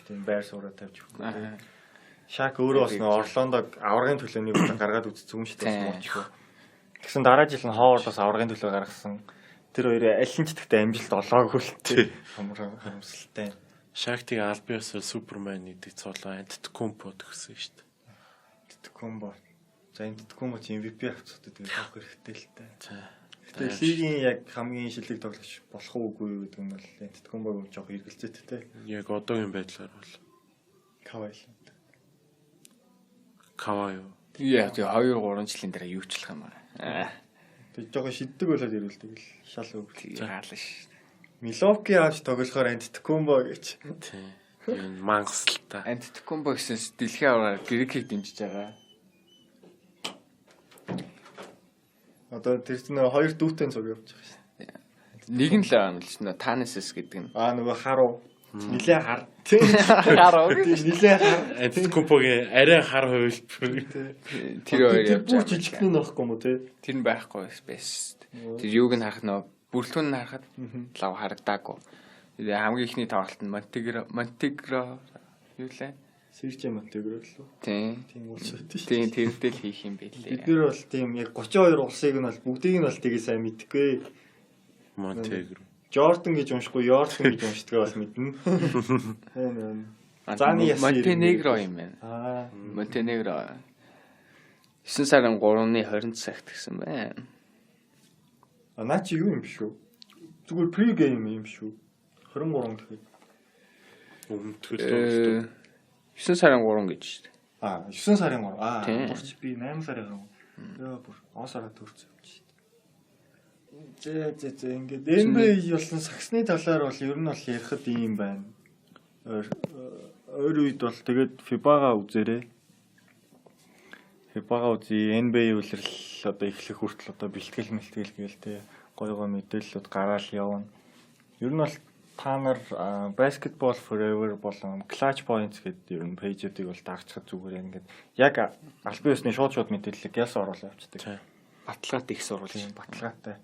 Тийм байр сууриа тавьж өгөхгүй. Шак өөрөө бас нэг Орландог аваргын төлөө нэг удаа гаргаад үзсэн юм шүү дээ муучгүй. Тэгсэн дараа жил нь Ховард бас аваргын төлөө гаргасан. Тэр хоёрын аль нь ч тэгтээ амжилт олоогүй л тий. Харамсалтай. Шак тийг аль биесээр Супермен гэдэг цолоо Антетокумпо төгссөн шүү дээ. Антетокумпо. За Антетокумпо чи MVP авчихсан тэгээд авах хэрэгтэй л дээ. Гэтэ лигийн яг хамгийн шилдэг тоглогч болох уугүй юу гэдэг нь бол Антетокумпог жоох эргэлзээтэй те. Яг одоогийн байдлаар бол Кавай л. Кавай юу? Яа, тэгээ 2 3 жилийн дараа юу ч болох юм аа. Тэг жоохон шиддэг болоод ирвэл тэгэл шал өгөл. Хаалаа ш. Милоки авч тоглохоор Антетокумпо гэж. Тийм. Энэ мангас л та. Антетокумпо гэсэн дэлхийн аваргаар Грекийг дэмжиж байгаа. Одоо тэр чинь хоёр дүүтэн цуг явж байгаа шин. Нэг нь л юм л шин Танесс гэдэг нь. Аа нөгөө харуу. Нилээ хар. Тийм. Харуу. Нилээ хар. Антетокумпогийн арай хар хувилбар. Тэр хоёр явж байгаа. Бүр жижигхэн нь байхгүй юм уу те? Тэр нь байхгүй байсан. Тэр юуг нь харах нөө бүрэлдэхүүн нь харахад лав харагдаагүй. Тэгээ хамгийн ихний тоглолт нь Монтегро юу лээ? Сэржи Монтегро л үү? Тийм. Тийм улс байт шүү. Тийм, тэрнтэй л хийх юм байлээ. Бид нэр бол тийм яг 32 улсыг нь бол бүгдийг нь бол тгээ сайн мэдэхгүй. Монтегро. Жордан гэж уншихгүй, Йордан гэж уншдгаа бол мэднэ. Зааны Монтенегро юм байна. Аа. Монтенегро. 9 сарын 3-ны 20 цагт гэсэн байна. А наа чи юу юм биш үү? Зүгээр pre game юм биш үү? 23 гэхэд. Өмнөдгөл 9 сарын 3 гэж шүү дээ. Аа, 9 сарын 3. Аа, бурч би 8 сарын 3. Яа бүр он сараа төрсөн юм чи. Зэ зэ зэ ингээд NBA болсон саксны талаар бол ер нь бол ярихад ийм байна. Ойр үед бол тэгээд FIBA-га үзээрэй. FIBA-га үзье. NBA үлрэл одоо эхлэх хүртэл одоо бэлтгэл мэлтгэл гээл те гоё гоё мэдээллүүд гараал явна. Ер нь бол та нар Basketball Forever болон Clutch Points гэдэг ер нь пэйжүүдийг бол дагчхад зүгээр ингээд яг албан ёсны шууд шууд мэдээллийг яс оруулаад явчихдаг. Баталгаатай их сурвалж. Баталгаатай.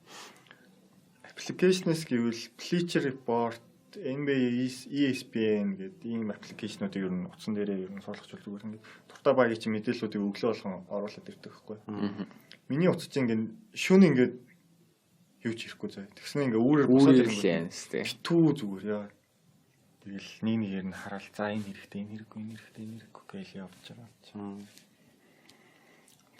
Application-с гэвэл Bleacher Report, NBA, ESPN гэдэг ийм аппликейшнуудыг ер нь утсан дээрээ ер нь суулгах зүгээр ингээд дуртай багийн чинь мэдээллүүдийг өглөө болгон оруулаад ирдэг байхгүй. Миний утас чинь ингээд шөнө ингээд юу ч ирэхгүй заа. Тэгснэ ингээ үүрээр босоод ирэнгүүт битүү зүгээр яа. Тэгэл нэг нэгээр нь хараал за энэ хэрэгтэй, энэ хэрэггүй, энэ хэрэгтэй, энэ хэрэггүй гэж явж байгаа чинь.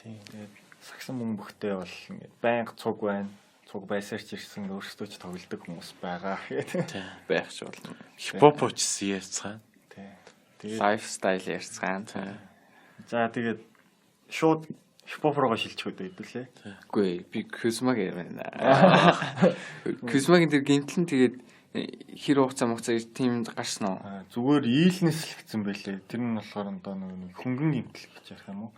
Тийм тэгээд сагсан бөмбөгтэй бол ингээд байнга цуг байна. Цуг байсаар ч ирсэн өөрсдөө ч тоглодог хүмүүс байгаа гэдэг. Тийм. Байх ч болно. Хипхоп ч ярьцгаана. Тийм. Тэгээд лайфстайл ярьцгаана. За тэгээд шууд хипхоп руугаа шилжих үү хэдүүлээ. Үгүй би Кузмаг ярина. Кузмагийн тэр гинтлэн тэгээд хэр хугацаа мугацаа тийм гарсан уу? Зүгээр ийлнэс л гэсэн байлээ. Тэр нь болохоор одоо нэг хөнгөн гинтэл гэж ярих юм уу?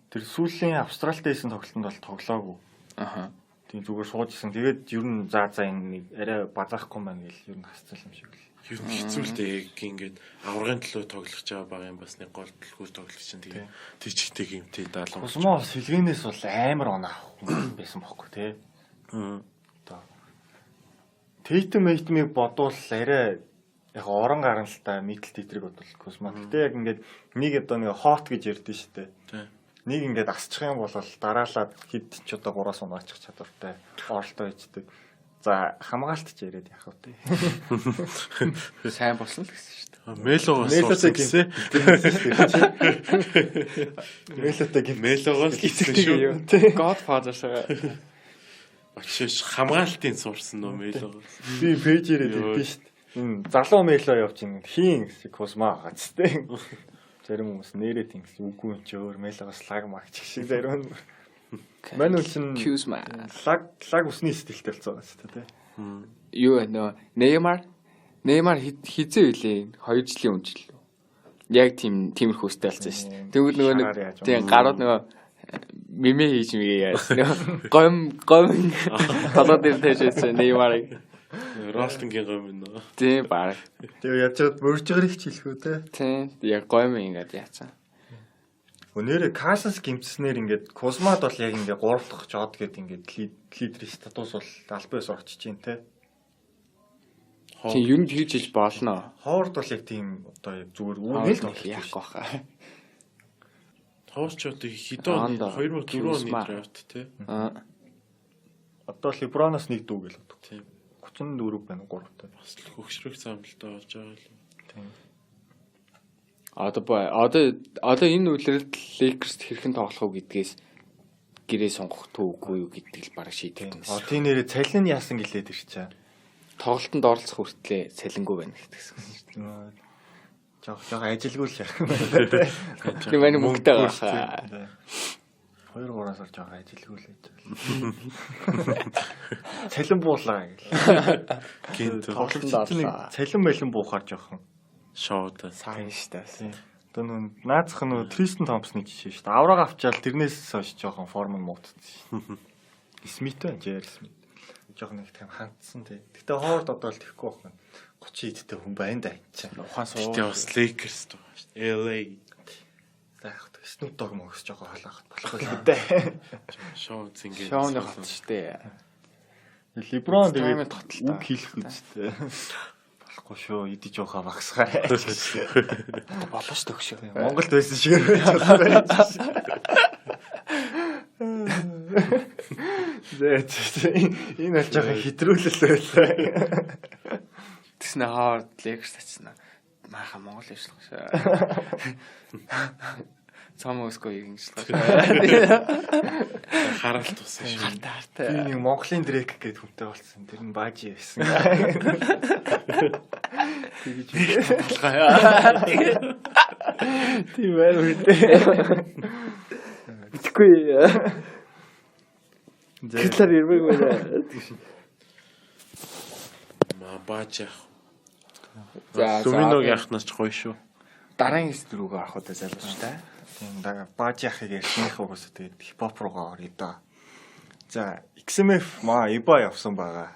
Тэр сүүлийн Австралитай хийсэн тоглолтод бол тоглоогүй. Аха. Тийм зүгээр сууж исэн. Тэгээд ер нь за за энэ нэг арай базаахгүй маань гэл ер нь хасцал юм шиг л. Ер нь хэцүү л дээ яг ингээд аваргын төлөө тоглож байгаа багын бас нэг гол төлхөө тоглож чинь тэгээ тийчтэй гимтэй даалгавар. Кузма бас сэлгэнээс бол амар оноо авах хүн байсан бохоггүй тий. Одоо Tatum Tatum-ыг бодвол арай яг орон гарна л та middle tier-ийг бодвол Кузма. Гэтэ яг ингээд нэг одоо нэг hot гэж ярьдэн шүү дээ. Тийм. Нэг ингээд асчих юм бол дараалаад хэд ч удаа 3-аас унаачих чадвартай оролтоо хийждэг. За хамгаалт ч яриад яах вэ? Сайн болсон л гэсэн шүү дээ. Мелогоос Мелотой сурсан гэсэн. Мелотой гим. Мелогоос гэсэн шүү. Godfather шиг. Очиж хамгаалтын сурсан нөө Мелогоос. Би пэйжээрээ Йоо. дийдэн шүү дээ. Энэ залуу мело явж ин хийн гэсэн Кузма байгаа ч тийм. Зарим хүмүүс нэрээ тиймс үгүй юм чи өөр мелогоос лаг магч шиг зарим нь. Мань үл чин Kuzma. лаг усны стилтэй болсон байгаа шүү дээ. Юу вэ нөө Неймар Неймар хизээ үлээ 2 жилийн өмнө л. Яг тийм тиймэрхүү өстэй болсон шүү дээ. Тэгвэл нөгөө нэг Шагаар яаж тийм гарууд нөгөө мимэ хийж мэгээ яасан. Нөгөө гом гом толгой дээр тавьж байсан Неймарыг. Ролтонгийн гом нөө. Тийм баг. Тэгээ явж байгаад мөржгөрийг ч хэлэхүү те. Тийм яг гом ингээд яацсан. Өнөөрэ Касас гимцснээр ингээд Кузмад бол яг ингээд 3 дахь жод гээд ингээд лидер статус бол албан ёсоор очиж чинь те. Тийм ер нь хийж хийж болно. Ховард бол яг тийм одоо яг зүгээр үүнэл тоглож яахгүй хаа. Тоорч одоо хэдэн оны Рондо, 2004 оны Кузма. драфт тий. Аа Одоо Леброноос нэг дүү гэл бодох. Тийм. 34 байна 3-тай. Бас л хөгшрөх замлалтаа болж байгаа л. Тийм. Одоо одоо энэ үлрэлт Lakers хэрхэн тоглох уу гэдгээс гэрээ сонгох төвгүй юу гэдгийг л бараг шийдэх юм. А тийм нэрээ цалин нь яасан гэлээд ирчээ. Тоглолтод оролцох хүртлээ цалингүй байна гэдгсэн шүү дээ. Жог жог ажилгүй л яах юм бэ. Тийм манай мөнгөтэй байгаа. 2 3 сар жог ажилгүй л байж байгаа. Цалин буулаа гэл. Гинт Тоглогчид нэг цалин мэлэн буухаар жоохон. шоудаа. Сайн шүү дээ. Тийм. Одоо нөө наацх нөө Тристен Томпсны жишээ шүү дээ. Авраг авчаал тэрнээс хойш жоохон форм нь муудсан шүү дээ. Смит байна, Джер Смит. Жоохон нэг тийм хандсан тий. Гэтэ Ховард одоо л тэхгүй байх нь 30 идтэй хүн байна да энэ чинь. Ухаан суу. Гэтэ бас Lakers даа шүү дээ. LA За яг хөө Snoop Dogg мөгс жоохон хоолоохот болох л дээ. шоу зингээ. Шоуны хот шүү дээ. Леброн Таймын тэгээд тогтолтой. үг хэлэх үстэй. Болохгүй шүү. Идэж явахаа багсгаарай. Болоо шүү төгшөө. Монголд байсан шиг байж байна. Зэ зэ энэ бол жоохон хэтрүүлэл байлаа. Тэгснэ Ховард Lakers очсон. Мааха Монгол ажиллах шүү. Цам өсгөө ингэж л. Хараалт тусан шүү. Хартай хартай. Би нэг Монголын Дрейк гэдэг хүнтэй болсон. Тэр нь Бажи байсан. Тэгэж Тийм байр үедээ. Битгэхгүй. Зэ Гитлер ирмэг байна. Ма бааж яах. За Луминог яахнаас ч гоё шүү. дараагийн хэсэг рүүгээ орох удаа залуус та. Тийм дага Бажи ахыг ярьсныхаа угсаа тэгээд хипхоп руугаа оръё доо. За XMF маа Иба явсан байгаа.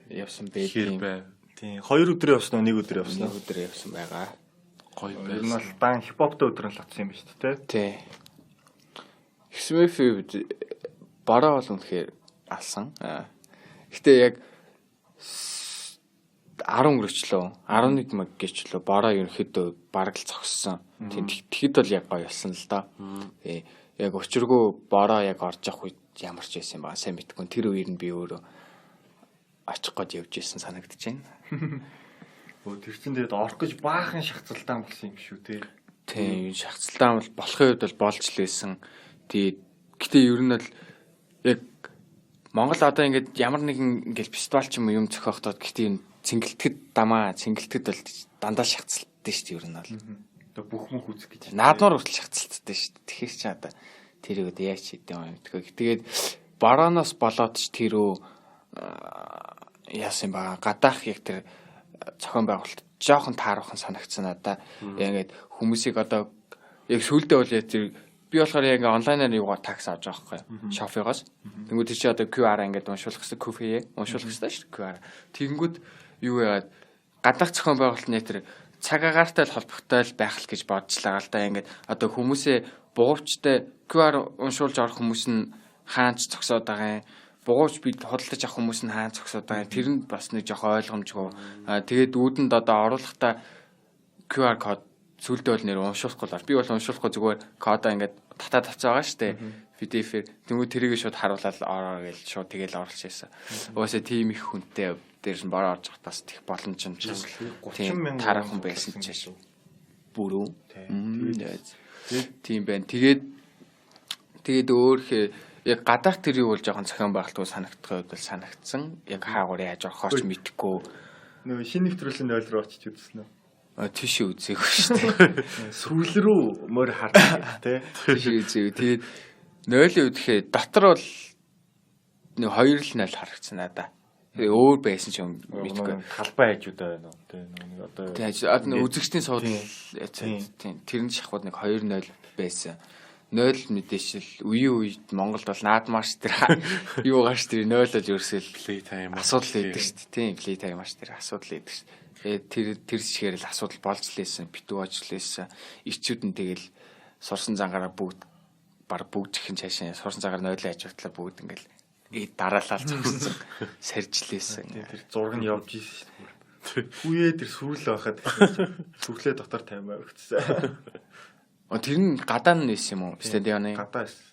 Явсан Хэр байд. байв. Тийм 2 өдөр явсан уу 1 өдөр явсан Нэг уу? өдөр явсан байгаа. Гоё Ер нь байсан. бол дан хипхоптой өдөр нь л очсон юм ба шүү дээ. Тий. XMF-ийн хувьд бараа бол үнэхээр алсан. Аа. Гэтэ яг 10 өнгөрчлөө 11 маг гэчлөө бараа ерөнхийдөө бараг л зогссон. Тийм тэгэхэд бол яг гоё болсон л доо. Тий. Яг учиргүй бараа яг орж явах үед ямар ч байсан юм ба сайн мэдгүй. Тэр үеэр нь би өөрөө очих гээд явж исэн санагдаж байна. Өө тэр чин тэгээд орох гэж баахан шахацалдаан болсон юм шүү те. Тийм, шахацлаан бол болохын үед бол болж л байсан. Тэгээд гэтээ ер нь бол яг Монгол одоо ингээд ямар нэгэн ингээд фестивал ч юм уу юм зохиохдоод гэтээ юм цэнгэлтгэд дамаа, цэнгэлтгэд бол дандаа шахацлалтай шүү дээ ер нь бол. Одоо бүх мөх үзэх гэж. Наадмаар хүртэл шахацлалтай шүү дээ. Тэгэхээр чи одоо тэрийг одоо яаж хийдэм юм мэдгүй. Тэгээд барааноос болоод ч тэр үү яасан ба гадаах яг тэр зохион байгуулалт жоохон тааруухан санагдсан надаа. Яг ингээд хүмүүсийг одоо яг сүүлдээ бол яг тэр би болохоор яг ингээд онлайнаар юугаар такс авч байгаа байхгүй юу? Шофигоос. Тэнгүүд чи одоо QR ингээд уншуулах гэсэн QFE уншуулах гэсэн шүү дээ QR. Тэнгүүд юу яагаад гадаах зохион байгуулалт нь яг тэр цаг агаартай л холбогдтой л байх л гэж бодчихлаа л да. Ингээд одоо хүмүүсээ бугуувчтай QR уншуулж орох хүмүүс нь хаанч зогсоод байгаа юм. Бугууч бид худалдаж авах хүмүүс нь хаана зогсоод байгаа юм. Тэр нь бас нэг жоох ойлгомжгүй. Тэгээд үүдэнд одоо оруулахдаа QR код сүлдээ бол нэр уншуулахгүй л. Би бол уншуулахгүй зүгээр кодоо ингээд татаад авцаа байгаа шүү дээ. PDF-ээр тэнгуү тэрийг шууд харуулаад ороо гэж шууд тэгэл оруулж ирсэн. Угаасаа тийм их хүнтэй дээр нь бороо орж явах бас тех боломж юм чинь. 30 мянган тарах хүн байсан ч шээ. Бүрүү. Тийм байна. Тэгээд өөр яг гадаах тэр юу бол жоохон зохион байгуулалтгүй санагдах хувьд бол санагдсан. Яг хаагур яаж орохоо ч мэдэхгүй. Нөгөө шинэ нэвтрүүлгийн 0 руу очиж үзсэн үү? Тийшээ үзээгүй шүү дээ. Сүрэл рүү морь хардаг тий. Тийшээ үзээгүй. Тэгээд 0-ийн үдэхээ дотор бол нэг 2 л 0 харагдсан надаа. Тэгээ өөр байсан ч юм мэдгүй. Талбай хажуудаа байна уу? Тий нэг одоо Тий одоо үзэгчдийн суудал тийм тэрэн шахууд нэг 2-0 байсан. 0 мэдээч л үеийн үед Монголд бол наадмаарч тэр юу гарч тэр 0 бол ерөөсөө Play time асуудал өгдөг шүү дээ. Тийм play time маш тэр асуудал өгдөг шүү дээ. Тэгээд тэр чигээр л асуудал болж лээсэн, битүү болж лээсэн. Ирчүүд нь тэгэл сурсан зангаараа бүгд баг бүгд ихэн цаашаа сурсан зангаар 0-ын хажуутлаа бүгд ингээл дараалал зогссон сарж лээсэн. Тэр зураг нь явж ийсэн шүү дээ. Хүүе тэр сүрэл байхад сүрлээ дотор тавимаар өгсөн. Тэр нь гадаа нь байсан юм уу? Стадионы. Гадаа байсан.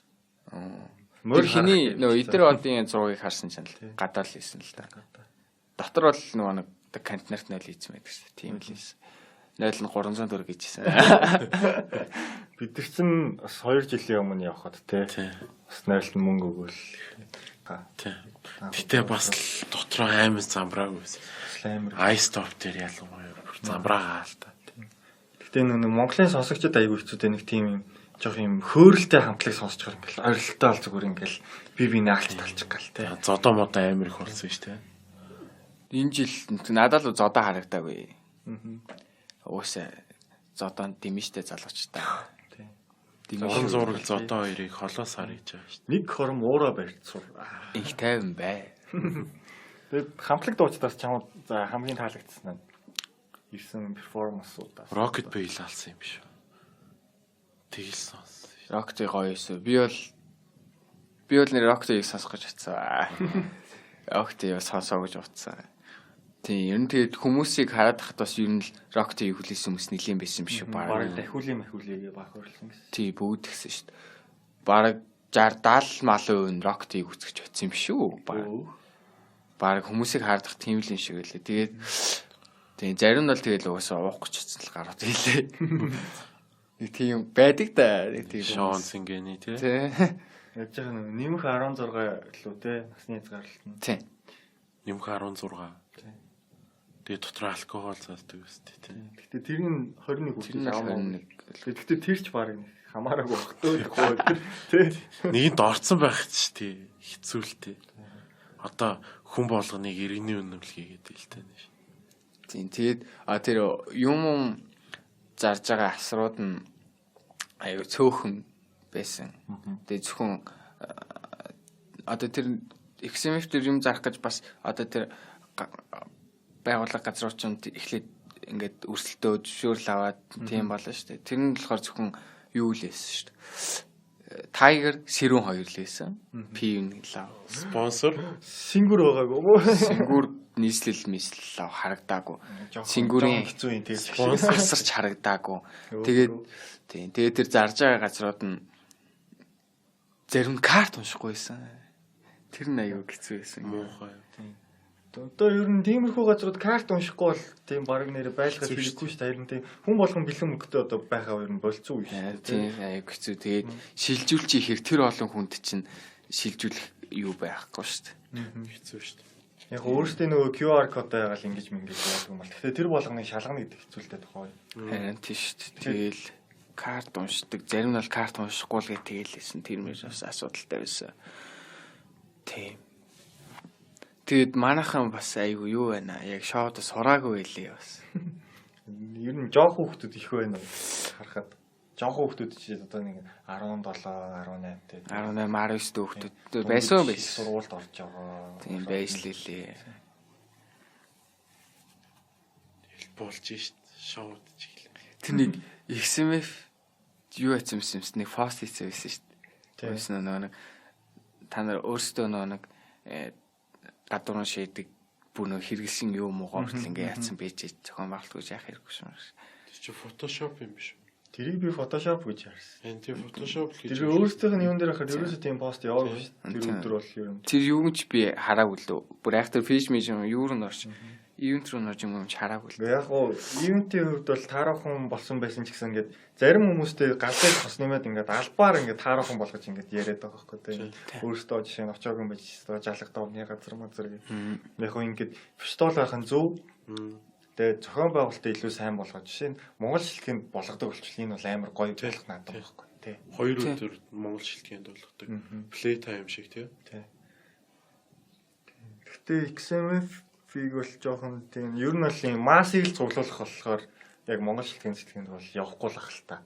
Тэр хиний нөгөө идэр одын зургийг харсан чинь л гадаа л байсан л да. Дотор бол нөгөө нэг контейнерт 0 хийсэн байдаг шүү дээ. Тийм л байсан. 0 нь 304 гэжсэн. Бид нар чинь бас 2 жилийн өмнө явхад те бас 0-д мөнгө өгөөл. Гэтэ бас л дотроо амар замбраагүй байсан. Амар. Ice top дээр ялангуяа бүр замбраагаа л та. Гэтэ нэг Монголын сонсогчдод аягүй хэцүү те нэг тийм юм жоох юм хөөрөлтэй хамтлаг сонсож байгаа ингээл орилттой бол зүгээр ингээл би бинээ алч талчих гал те. Зодоо модоо амар их болсон шүү дээ. Энэ жил надад л зодоо харагдаагүй. Уусаа зодоонд дэмжтэй залуучтай. Тийм. Уран зураг зодоо хоёрыг холоос хар хийж байгаа шүү дээ. Нэг хором уураа барьж сур. Их тайван бай. Тэгээд хамтлаг дуучдаас чамд за хамгийн таалагдсан нь ирсэн перформансуудаас. Rocket Bell алсан юм биш үү? Тэгэл сонс. Rocket гоё юусэн. Би бол нэр Rocket-ийг сонсох гэж утсан. Rocket-ийг сонсоо гэж утсан. Тийм, ер нь тэгээд хүмүүсийг хараад тахад бас ер нь л Rocket-ийг хүлээсэн хүмүүс нэлийн байсан юм шиг Бараг баг. дахиулын махиулыг баг хөрлсөн гэсэн. Тий, бүгд тэгсэн шүү дээ. Бараг 60 70 малын үн Rocket-ийг үзэж очсон юм шүү. Бараг. Бараг хүмүүсийг хаардах тийм л юм шиг байлээ. Тэгээд тийм зарим нь бол тэгэл угаасаа уух гэж очсон л гараад ийлээ. Нэг тийм байдаг да. Нэг тийм Шон Сингени тий. Тий. Яаж байгаа нэг нэмэх 16 лүү те насны хязгаарлалт нь. Тий. Нэмэх 16. Тэгээ дотор алкогол зардаг өстэй тий. Гэтэ тэр нь 21 Тэр нь 21. Гэтэ тэр ч бараг нэг хамаараагүй баг дөө тэр тий. Нэгэнд орцсон байх ч тий. Хэцүү л тий. Одоо хүн болгоныг иргэний үнэмлэх хийгээд л тий. Тийм. Тэгээд тэр юм зарж байгаа асрууд нь аюу цөөхөн байсан. Тэгээд зөвхөн одоо тэр XMF дээр юм зарах гэж бас одоо тэр байгууллага газрууд ч эхлээд ингээд өрсөлдөө зөвшөөрөл аваад тийм болно шүү дээ. Тэр нь болохоор зөвхөн юу л байсан шүү дээ. Tiger сэрүүн хоёр л байсан. P1 лав. Спонсор Сингүр байгаагүй мó. Сингүр нийслэл мислэл лав харагдаагүй. Сингүрийн хэцүү юм тийм. спонсор асарч харагдаагүй. Тэгээд тийм тэгээд тэр зарж байгаа газрууд нь зарим карт уншихгүй байсан. Тэр нь аюу хэцүү байсан. муухай. Одоо ер нь тиймэрхүү газрууд карт уншихгүй бол тийм баг нэрэ байлгаж хэрэггүй шүү дээ. Харин тийм хүн болгон бэлэн мөнгөтэй одоо байхаа ер нь болцсон үе шүү дээ. Тийм аюу хэцүү. Тэгээд шилжүүлж ихээр тэр олон хүнд чинь шилжүүлэх юу байхгүй шүү дээ. Хэцүү шүү дээ. Яг өөрсдийн нөгөө QR кодтой ягаал ингэж мингэж яадаг юм бол. Гэхдээ тэр болгоныг шалгана гэдэг хэцүү л дээ тухай. Харин тийм шүү дээ. Тэгэл карт уншдаг. Зарим нь бол карт уншихгүй л гэж тэгэл хэлсэн. Тэр мөр бас асуудалтай байсан. Тийм. Тэгээд манайхан бас айгу юу байна. Яг шоуд сураагүй байлээ бас. Ер нь жоох хүүхдүүд их байна уу харахад. Жоох хүүхдүүд чи одоо нэг 17, 18 те. 18, 19 дэх хүүхдүүд байсан байсан. Сургуульд орж байгаа. Тийм байж лээ. Болж шít шоуд чиглээ. Тэр нэг XMF юу хийсэн юм нэг пост хийсэн байсан шүү дээ. Байсан нөгөө нэг та нар өөрсдөө нөгөө нэг Гадуурн шийдэг бүр нөө хэрэгэлсэн юм уугаа хүртэл ингээ яатсан байж зохион байгуулалт гэж яах хэрэггүй юм шиг. Тэр чи Photoshop юм биш үү? Тэрийг би Photoshop гэж харсан. Энэ тийм Photoshop л гэж. Тэр өөрсдийнх нь юун дээр хахад ерөөсөө тийм пост яваагүй шүү дээ. Тэр өдөр бол ер нь. Тэр юу ч би хараагүй лөө. Бүр яг тэр фиш миш юм юу руу орч. Ивент рүү орж юм юм ч хараагүй л. Яг гоо ивентийн хувьд бол тааруухан болсон байсан ч гэсэн ингээд зарим хүмүүстэй галзуу тос нэмээд ингээд албаар ингээд тааруухан болгож ингээд яриад байгаа байхгүй тийм. Өөрөөсөө жишээ нь очоогүй юм байж жалгадаа өмнө газар мазар гэх. Яг гоо ингээд фестивал байх нь зөв. Тэгээд зохион байгуулалтаа илүү сайн болгож жишээ нь Монгол шилтгэнд болгодог болчихлоо энэ бол амар гоё болох надад байхгүй тий. Хоёр өдөр Монгол шилтгэнд болгодог. Play time шиг тий. Тий. Гэхдээ XMF-ийг бол жоохон тийм ер нь бол юм массыг л цуглуулах болохоор яг Монгол шилтгэн сэтгэнд бол явахгүй л ах л та.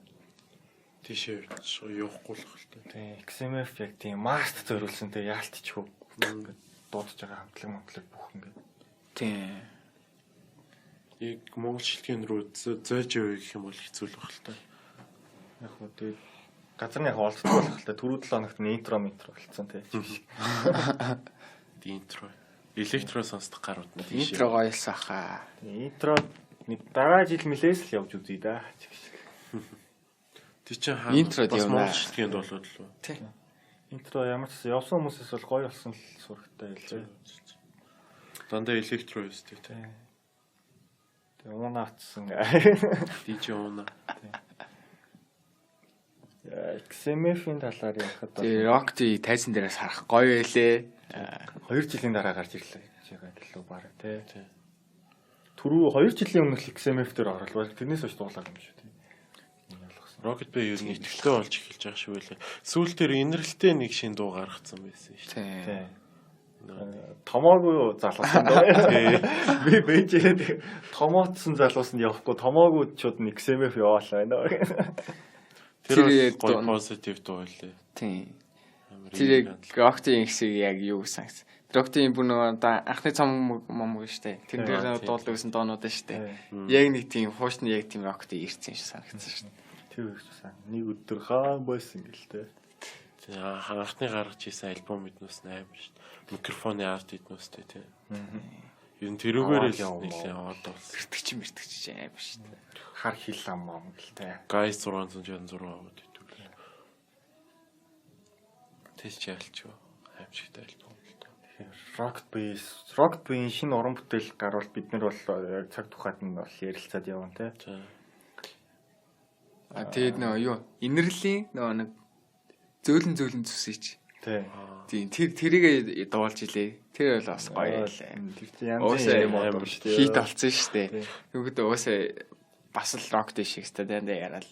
Тийшээ явахгүй л ах л та. Тий, XMF яг тийм масст зориулсан тий яалтчгүй. Ингээд дуудаж байгаа хамтлаг хамтлаг бүх ингээд. Тий. Яг Монгол шилтгэн рүү зойж явъя гэх юм бол хэцүү л байх л та. Яг хөө тэгээд газар нь яг олддог болох л та. Түрүү 7 хоногт нь интро метро болцсон тий. Интро. Электро сонсдог гарууд нь тийшээ. Интро гоёлсон хаа. Интро нэг дараа жил мэлээс л явж үзье да. Тэг чи хаа Интрод бас явна. Монгол шилтгэнд болоод л үү? Тий. Интро ямар ч гэсэн явсан хүмүүсээс бол гоё болсон л сурагтай байлээ. Дандаа электро өсдөг тий. Тэгээ унаацсан. DJ уна. XMF-ийн талаар ярихад бол Тэгээ Rock T тайзан дээрээс харах гоё байлээ. 2 жилийн дараа гарч ирлээ гэж байгаа гэлөө баг тий. Тий. Түрүү 2 жилийн өмнө л XMF дээр оруулбал тэрнээс хойш дуулаагүй юм шүү тий. Энэ болгосон. Rocket Bay ер нь итгэлтэй болж эхэлж байгаа шиг байлаа. Сүүл дээр инэрлэлтэй нэг шин дуу гаргацсан байсан шүү Тий. Тий. дээ. Томоогүй залуусан дөө. Би бэжээд томоотсон залуус нь явахгүй томоогүйчүүд нь XMF яваалаа байна. Тэр бол Тэр гоё дуу- позитив дуу байлээ. Тий. Амар Тэр яг Rock T-ийн хэсэг яг юу санагц. Rock T-ийн бүр нөгөө одоо анхны цом момог штэ. Тэр дээр Тий. дуулдаг гэсэн доонууд штэ. Тий. Яг нэг тийм хуучны яг тийм Rock T ирсэн шиг санагдсан штэ. Тэр их сан. Нэг өдөр хаан байсан гэл те. Тий, анхны гаргаж ирсэн альбом эднүүс нь амар шүү дээ. Микрофоны арт эднүүстэй тий. Ер нь тэрүүгээр Аваад л явна. нэлээд аваад болсон. Мэртгч мэртгч аим штэ. Хар хил ам ам гэл те. Guys 666 аваад идэв. Тэс чи ялч юу? Аимшигтай альбом л доо. Rocket Base, Rocket Bay-ийн шинэ уран бүтээл гарвал бид нар бол яг цаг тухайд нь бол ярилцаад явна те. За. А тэгээд нөгөө юу инэрлийн нөгөө нэг зөөлөн зөөлөн зүсэж. Тий. Тийм тэр тэрийг дуулж илээ. Тэр бол бас гоё байлаа. Тэр чинь янз Уусаа бүрийн юм одоо шүү дээ. Хит олцсон шүү дээ. Тий. Нүгэд уусаа бас л рок дэш шиг өстой дандаа яриад.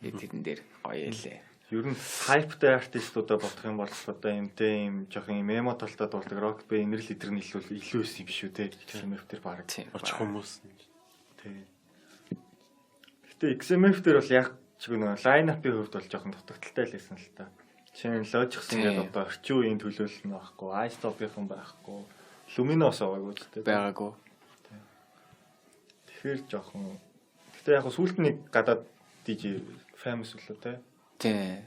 Тэрэн дээр гоё байлаа. Ер нь хайптай артистуудаа бодох юм бол одоо юм те юм жоохон юм эмо талтай дуулдаг Rocket Bay инэрл эдэр нь илүү илүү өс юм шүү те. XMF дээр баг. Тийм. Очих хүмүүс нь. Тий. Гэтэ XMF дээр бол яг ч гэнэ лайн-апын хувьд бол жоохон дутагдaltaй л байсан л та. Жишээ нь Logix Тий. ингээд одоо орчин үеийн төлөөлөл нь байхгүй, iStop-ийнхан байхгүй, Luminos байгаагүй ч те. Байгаагүй. Тэгэхээр жоохон Гэтэ яг сүүлд нэг гадаад DJ famous үлээ те. Тийм.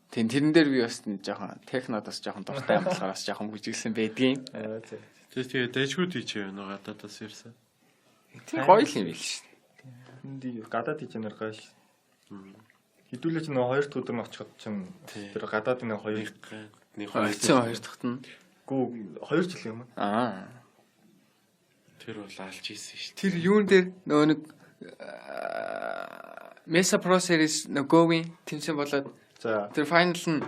Тийм тэрэн дээр би бас нэг жоохон технод бас жоохон дуртай юм болохоор бас жоохон бүжигсэн байдгийн. Аа зэ. Тэгээ тэгээ дайжгүй DJ байна уу гадаадаас ирсэн. Тэр гоё л юм байл шүү дээ. Энд гадаад DJ нар гоё ш. Хэдүүлээ чи нөгөө хоёр дахь өдөр нь очиход чинь Тий. тэр гадаадын нэг хоёр Нэг хоёр Оцсон хоёр дахьт нь. гүү хоёр жил юм. Аа. Тэр бол алж ийсэн шүү дээ. Тэр юун дээр нөгөө нэг Mesa Pro Series нөгөөгийн тэмцээн болоод За. тэр final нь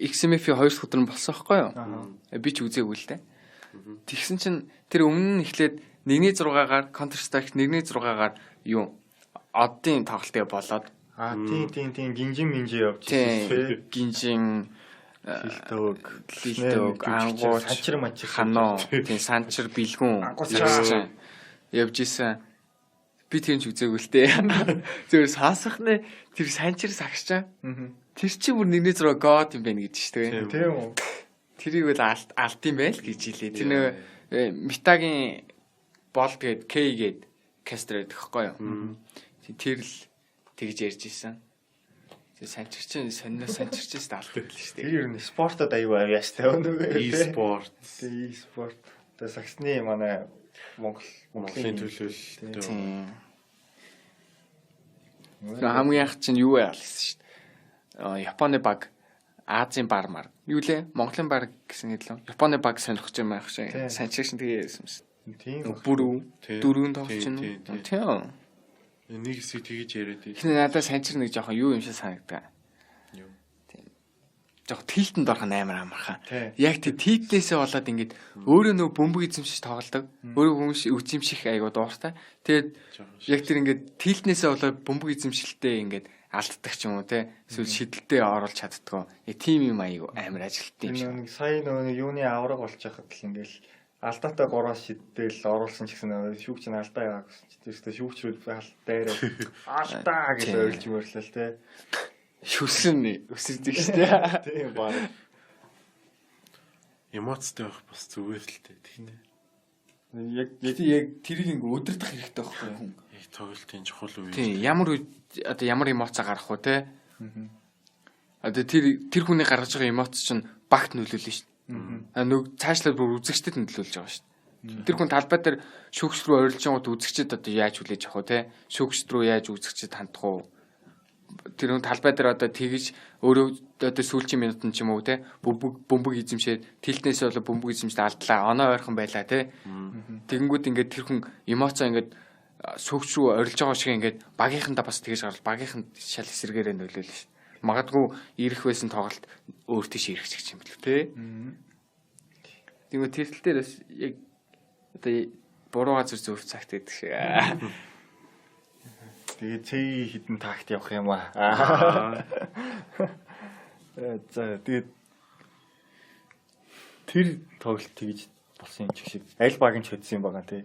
XMF-ийн хоёр дахь өдөр нь болсон байхгүй юу? Аа. Би ч үзээгүй л дээ. Тэгсэн чинь тэр өмнө нь эхлээд 1.6-гаар Counter Strike 1.6-гаар юу оддын тоглолтыг болоод Аа тийм тийм тийм гинжин минжин явж тийм ирсэн тий. гинжин Хилтөөг, лилтөөг ангууч санчир манчир ханоо тийм санчир бэлгүн Ангуучаа. явж исэн. Би тэр ч үзээгүй л дээ. Зүгээр сонсох нэ тэр санчир сагчаа. Тэр чи бүр 1.6 god юм байна гэж шүү дээ. Тийм үү. Тэрийг бол алд юм байл гэж хэлээ. Тэр нөө метагийн болд гээд К гээд кастер гэдэг хэвхэв юу. Тэр л тэгж ярьж исэн. Тэгээ санчирчин сонио санчирчээс алдаг л шүү Тэр дээ. ер нь спортод аюу авьяастай өнөө. E-sport. Тэгээ e-sport. Тэгээ сагсны манай Монгол Монголын төлөөлөлтөө. Тийм. Нөгөө хамгийн анх чинь юу яа гэсэн шүү дээ. Японы баг Азийн бар мар. Юу лээ? Монголын бар гэсэн хэлээ. Японы баг сонирхож юм байх шиг. Тийм. Санчирчин тэгээ ярьсан юм шиг. Тийм. Бүрүү Тийм. дөрөв тоглож Тийм, байна. тийм, тийм. Тийм. Нэг хэсэг тэгэж яриад байл. Эхний надад санчир нэг жоохон юу юм шиг санагдаа. Юу? Жохон тилтэнд орох нь амар амархан. Тийм. Яг тий тилтнээсээ болоод ингээд өөрөө нөө бөмбөг эзэмшиж тоглодог. Өөрөө бөмбөг эзэмших айгуу дууртай. Тэгээд Жоохон яг тэр ингээд тилтнээсээ болоод бөмбөг эзэмшилтээ ингээд алддаг ч юм уу те. Эсвэл шидэлдээ оруулж чаддгүй. Яг тийм юм айгуу амар ажилттай юм Тэр шиг. нэг сая нөгөө нэг юуны авраг болж байхад л ингээл алдаатай гурваас шидэл оруулсан ч гэсэн нөгөө шүүгч нь алдаа яваа гэсэн чи тэр шүүгчрүүд дайраа алдаа гэж Тийм. ойлж мөрлөө л те. Шүсэн өсөрдөг шүү дээ. Тийм баг. Эмоцтой байх бас зүгээр л дээ. Тэгтээ. Яг яг Гэтэ яг тэрийг ингээ өдөрдөх хэрэгтэй байхгүй юу хүн. Яг тоглолтын чухал үе. Тийм ямар үед одоо ямар эмоц гарах вэ те? Одоо тэр хүний гаргаж байгаа эмоц чинь багт нөлөөлнө шүү дээ. А нүг цаашлаад бүр үзэгчдэд нөлөөлж байгаа шүү дээ. Тэр хүн талбай дээр шүүгч рүү орилж байгаа үзэгчд одоо яаж хүлээж авах вэ те? Шүүгч рүү яаж үзэгчд хандах вэ? Тэр хүн талбай дээр одоо тэгж өөрөө одоо сүүлчийн минутанд ч юм уу те бөмбөг эзэмшээд тилтнээс болоо бөмбөг эзэмшээд алдлаа оноо ойрхон байлаа те. Тэгэнгүүт ингээд тэр хүн эмоцоо ингээд шүүгч рүү орилж байгаа шиг ингээд багийнхандаа бас тэгж гарвал багийнханд шал эсрэгээрээ нөлөөлнө шүү. Магадгүй ирэх байсан тоглолт өөр тийш ирэх ч юм бэл те. Тэгмээ тэр тал дээр бас яг одоо буруу газар зөв цагт гэдэг шиг. тэгээ цэй хідэн такт явах юм аа. За тэгээд тэр тоглолт тэгж болсон юм чиг шиг аль баг нь ч хөдсөн юм байгаа тий.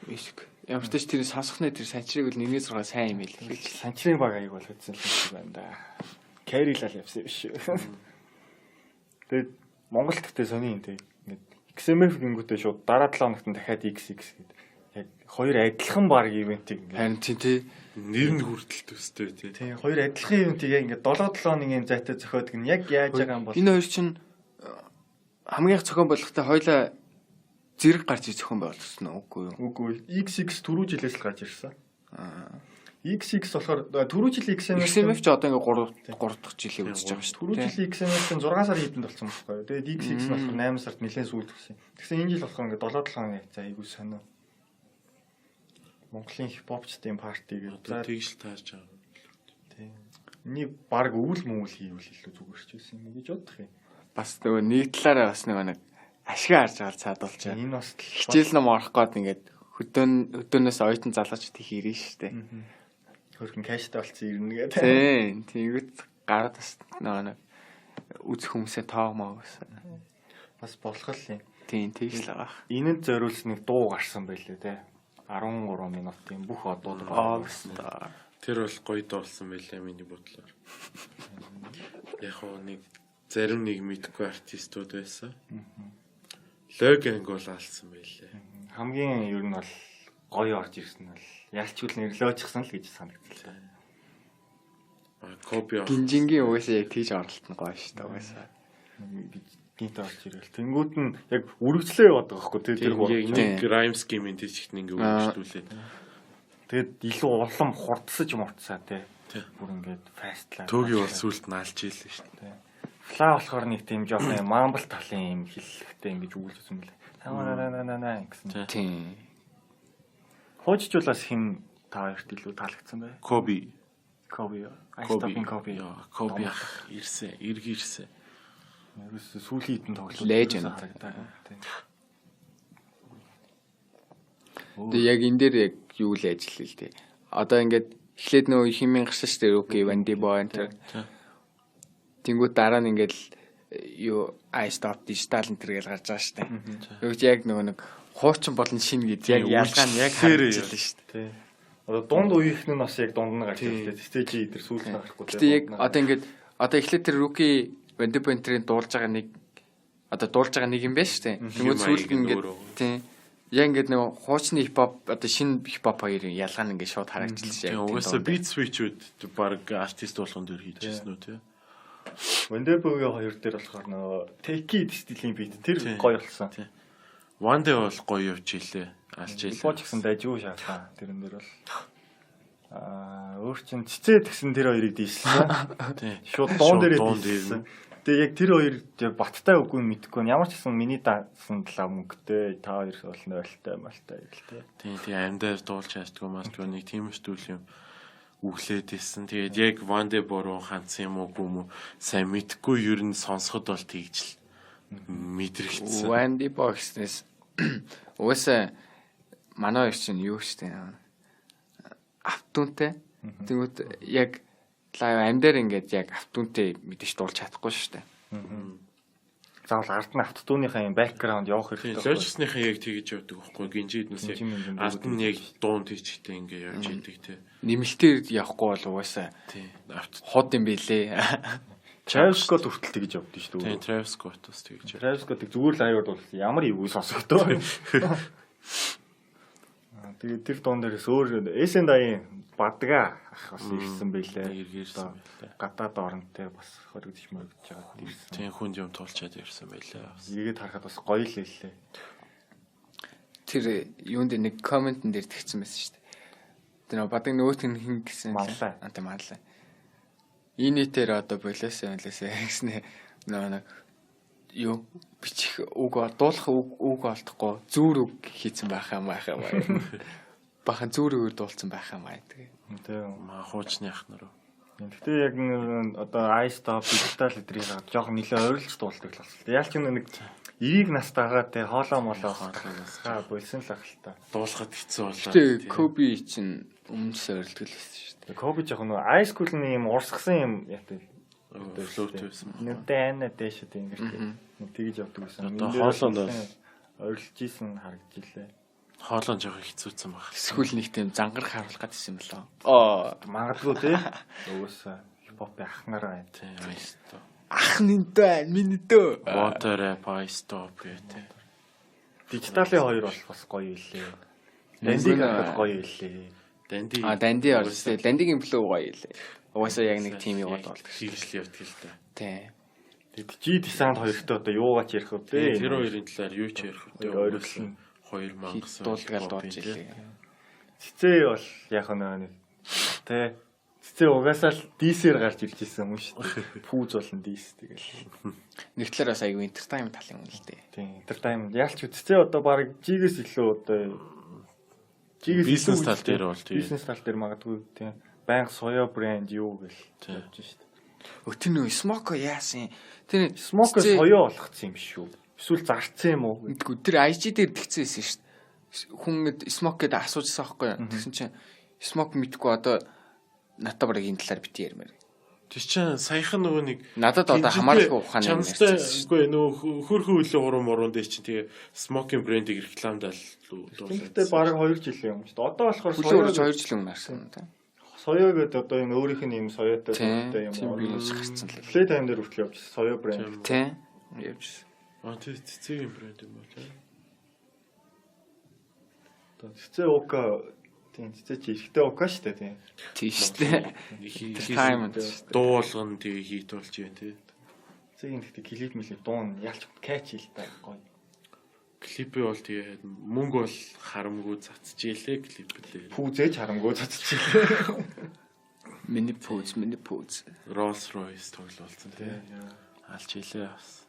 Эсэг. Ямар ч тач тэр сонсохны тэр санчрыг бол 1-6 сайн юм байл гэж. Санчрын баг аяг бол хөдсөн юм шиг байна да. Carry л явсан юм шүү. Тэгээд Монгол гэхдээ сони юм тий. Ингээд XMF гингүүтээ шууд дараа 7 хоногт нь дахиад XX гээд яг хоёр адилхан баг ивентийг ингээд Харин тийм тий. Нэр нь хүртэл төстэй тий. тий хоёр адилхан ивентийг яг ингээд 7 7 хоногийн зайтай зохиодог нь яг яаж байгаа юм бол Энэ хоёр чинь хамгийн их зохион байгуулалттай хоёлаа зэрэг гарч иж зохион байгуулсан уу үгүй юу? Үгүй XX түрүү жилээс л гарч ирсэн. XX болохоор түрүү жилийн XMF XMF ч одоо ингээ 3 3 дахь жилийг үзэж байгаа шүү Түрүү дээ. жилийн XMF нь 6 сарын хэдэнд болсон байхгүй юу. Тэгээд XX нь болохоор 8 сард нэлээд сүүлд болсон. Тэгсэн энэ жил болохоор ингээд 7 7 хоногийн зай айгуу сонио. Монголын хипхопчдын парти гэдэг. Одоо тэгж л таарч байгаа. Тийм. Эний баг өвөл мөвөл хийвэл илүү зүгээр ч байсан юм гэж бодох юм. Бас нөгөө нэг талаараа бас нөгөө нэг ашиг харж байгаа цаадуулж байгаа. Энэ бас Хичээл ном орох гээд ингээд хөдөөнөөс оюутан залгаж тийх ирнэ шүү дээ. хөрхөн кэштэй болсон ирнэ гэдэг. Тийм. Тэгэнгүүт гараад бас нөгөө нэг үзэх хүмүүсээ тоомоо гэсэн. Бас болох л юм. Тийм, тэгж л байгаа. Энэнд зориулсан нэг дуу гарсан байлээ те. 13 минутын бүх одууд All star. Тэр бол гоё дуулсан байлаа миний бодлоор. Яг хоо нэг зарим нэг мэдгүй артистууд байсан. Логанг бол алсан байлээ. Хамгийн ер нь бол гоё орж ирсэн нь бол ялчгүй л нэрлөөчихсан л гэж санагдлаа. А Коби Гинжингийн угаасаа яг тийж оролт нь гоё шүү дээ угаасаа. Гэж гинт орж ирэл. Тэнгүүд нь яг үргэлжлээ яваад байгаа байхгүй тий тэр тэр гурав. яг нэг rhyme scheme-ийн тийч ихт ингээ үргэлжлүүлээд. Тэгээд илүү улам хурдсаж мурдсаа тий. Тий. Бүр ингээд fast лаа. Төгийн бол сүлд наалж ийлээ шүү дээ. Фла болохоор нэг тийм жоохон юм мамбл талын юм хэллэгтэй ингэж өгүүлсэн мөлий. Тамаа гэсэн. Тий. Тийм. Хуужчулаас хин та хоёрт илүү таалагдсан бай. Коби. Коби. Айстопын Коби. Яа, Коби ах ирсэн, эрг ирсэн. Ерөөсөө сүүлийн хэдэн тоглолт Legend. харагдаагүй. Тийм. Тэгээ яг энэ дээр яг юу л ажиллая л дээ. Одоо ингээд эхлээд нөгөө химийн гарсан шүү дээ. Rookie, Wendy Boy энэ тэр. Тэнгүүд дараа нь ингээд л юу I stop digital энэ тэр гэж гарч байгаа шүү дээ. Юу ч яг нөгөө нэг хуучин болон шинэ гэж яг Тийм, ялгаа нь яг үйлчлэлээр харагдчихлаа шүү дээ. Тий. Одоо дунд үеийнх нь бас яг дунд нь гарч ирлээ. Стейж дээр сүүлд нь гарахгүй. Гэтэ яг одоо ингээд одоо эхлээд тэр Rookie Wendy Boy энэ тэрийн дуулж байгаа нэг одоо дуулж байгаа нэг юм байна шүү дээ. Тэнгүүд Хим сүүлд маяг нь ингээд өөрөө. тийм Яг ингээд нэг хуучны хипхоп, одоо шинэ хипхоп хоёрын ялгаа нь ингээд шууд харагдчихлаа. Тийм, угаасаа beat switch-үүд баг артист болгон дээр хийжсэн үү, тий. Вандебогийн хоёр дээр болохоор нөгөө Take It стилийн beat тэр гоё болсон. Тий. One Day бол гоё явж илээ. Алж илээ. Бооч гэсэн дайжгүй шаалаа. Тэрэн дээр бол өөр чин цэцээ тэгсэн тэр хоёрыг дийслсэн. Тий. Шууд дуун дээрээ Шууд дуун дийслсэн. дээр. Тэгээ яг тэр хоёр яг баттай үгүй мэдэхгүй. Ямар ч гэсэн миний даасан талаа мөнгөтэй та хоёр бол нойлтой малтай гэлтэй. Тийм, тийм, амьдаар дуулж чаддгүй мастгүй нэг тийм стүүл юм өглөөд исэн. Тэгээд яг One Day буруу хандсан юм уу үгүй юм уу сайн мэдэхгүй, ер нь сонсоход бол тэгж л мэдрэгдсэн. Wendy Box-нээс угаасаа манай хоёр чинь юу штэ, autotune-тэй. Тэгмэд яг live амдаар ингээд яг autotune-тэй мэдээж дуулж чадахгүй штэ. Заавал ард нь autotune-ийнхаа юм background явах Тийм, хэрэгтэй. Ложсныхаа яг тэгж явдаг байхгүй, гинжиднээс яг Гинжин минжин ард нь яг дуун тийчтэй ингээ явж идэг тий. Нэмэлтээр явахгүй бол угаасаа Тийм. Авто ход юм бэлээ. Travis Scott хүртэл тэгж явдсан шүү Тийм, дээ. Travis Scott бас тэгж. Travis Scott-ыг зүгээр л аюур дуулсан. Ямар эвгүй сонсогдоо. Тэгээд тэр дуун дээрээс өөр SND-ийн Бадга ах бас ирсэн байлээ. Ирсэн байлээ. Гадаад оронтой бас хоригдож моригдож байгаад ирсэн. Тийм, хүнд юм тулчаад ирсэн байлээ. Бас. Ийгээд харахад бас гоё л байлээ. Тэр юун дээр нэг комментэн дээр тэгсэн байсан шүү дээ. Тэр нөгөө Бадаг нөгөөт нь хин гэсэн. Манлай. Аа, тийм, манлай. Энэ нийтээр одоо болоосаа болоосаа гэснэ нөгөө нэг юу бичих үг, дуулах үг олдохгүй зүүр үг хийцэн байх юм байх юм. Бахан зүүр үгээр дуулсан байх юм аа тэгээ. Тийм. Маа хуучны ах нар уу. Гэхдээ яг нэг одоо Ice Top, Digital эдрийг жоохон нэлээ ойрлж дуулдаг л болсон. Яалч нэг эрийг нас дагаа те хоолоо молоо ха болсон л ах л та. Дуулахад хэцүү болоо. Гэтэ Коби чинь өмнөс ойрлдог л байсан шүү дээ. Коби жоохон нөгөө Ice Cool-ны юм урсгасан юм яатай. Флоут байсан. Нүдэ ана дэш үү ингэж нэг тэгж явдаг байсан. Одоо хоолоонд бол- ойрлж исэн харагдж илээ. Хоолоо жоохон хэцүүцэн баг. Эсвэл нэг тийм зангарах харуулах гэдсэн юм болоо. Аа. Магадгүй те. Угсаа хипхопын ах нар байна. Тийм, Ice Top. Ах нэнтэй миний дөө. Water Rap, Ice Top гэх тийм. Дижиталын хоёр бол бас гоё илээ. Дандиг харахад гоё илээ. Данди. А, Данди орсон. Дандигийн flow гоё илээ. Угаасаа яг нэг тим яваад болдог шүү. Тэгж л явдаг л та. Тий. Тэгэд G Design хоёртой одоо юугаач ярих вэ? Тэр хоёрын талаар юу ч ярих вэ? Ойрлон. Хоёр мангасан. Дуулдагаал дуулж илээ. Цэцээ бол яг нэг тэ цэцээ угаасаа л DC-ээр гарч ирж исэн юм шүү дээ. Пүүз болон DC тэгэл. Нэг талаар бас айгүй entertainment талын юм л дээ. Тийм, entertainment яалч цэцээ одоо баг G-гээс илүү одоо G-гээс Бизнес тал дээр бол тийм. Бизнес тал дээр магадгүй тийм. Байнга соёо брэнд юу гэл Тийм. явж шүү дээ. Өө, тэр нөө Smoke яасан? Тэр Smoke соёо болгоцсон юм шүү. Эсвэл зарцсан юм уу? Мэдгүй, тэр IG дээр тэгсэн байсан шүү дээ. Хүн ингэ Smoke гэдэг асуужсан байхгүй юу? Тэгсэн чинь Smoke мэдгүй, одоо надад бараг энэ талаар бити ярмаар. Тэр чинь саяхан нөгөө нэг Надад одоо хамааралгүй ухааны юм чамстай ярьчихсан шүү. үгүй, нөгөө хөрхөн хөлөө хуруу мурун дээр чинь тэгээ Smoking брендийг рекламдал Тэгэхдээ бараг 2 жилийн юм шүү дээ. Одоо болохоор Хүлээ өрөөж соёо 2 жилийн өмнө гарсан юм та. Соёо гэдэг одоо энэ өөрийнх нь юм соёотой Тийм. юм. Тийм, би гарцсан л. Play time дээр хүртэл явж соёо брэнд. Тийм. Явж. А, тий, цэцгийн брэнд юм уу, тий. Одоо цэцээ ука, тийм, цэцээ чи ихтэй ука шүү дээ, тийм. Тийм шүү дээ. Entertainment шүү дээ. Дуулган тэгээ хийт болж юм, тий. Цэгийн гэхдээ клип мэлип дуун ялч кэч хил та гоё. Клипээ бол тэгээ мөнгө бол харамгүй цацжээлээ клиплээ. Пүүзээж харамгүй цацчихлээ. Миний пүүз, миний пүүз. Rolls Royce тоглолцсон, тий. Алж илээ бас.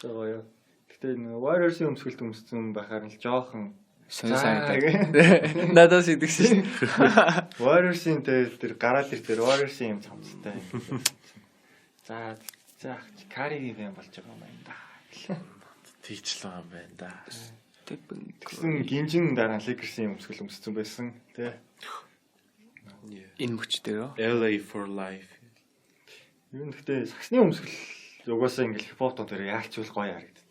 За, гоё. Гэхдээ нэг Warriors-ийн өмсгөлт өмссөн байхаар нь л жоохон Сонь За, санагдаад. Надаас идэгсэн шүү дээ. Warriors-ийн дээр тэр гараал ир дээр Warriors-ийн юм цамцтай. За за, ах чи Каригийн фэн болж байгаа юм байна да. Тэгж л байгаа юм байна да. Тэгсэн гинжин дараа нь Lakers-ийн өмсгөл өмссөн байсан тий. Энэ мөч дээр. LA for life. Ер нь гэхдээ саксны өмсгөл угаасаа ингээл хипхоп тон дээр яалчвал гоё харагддаг.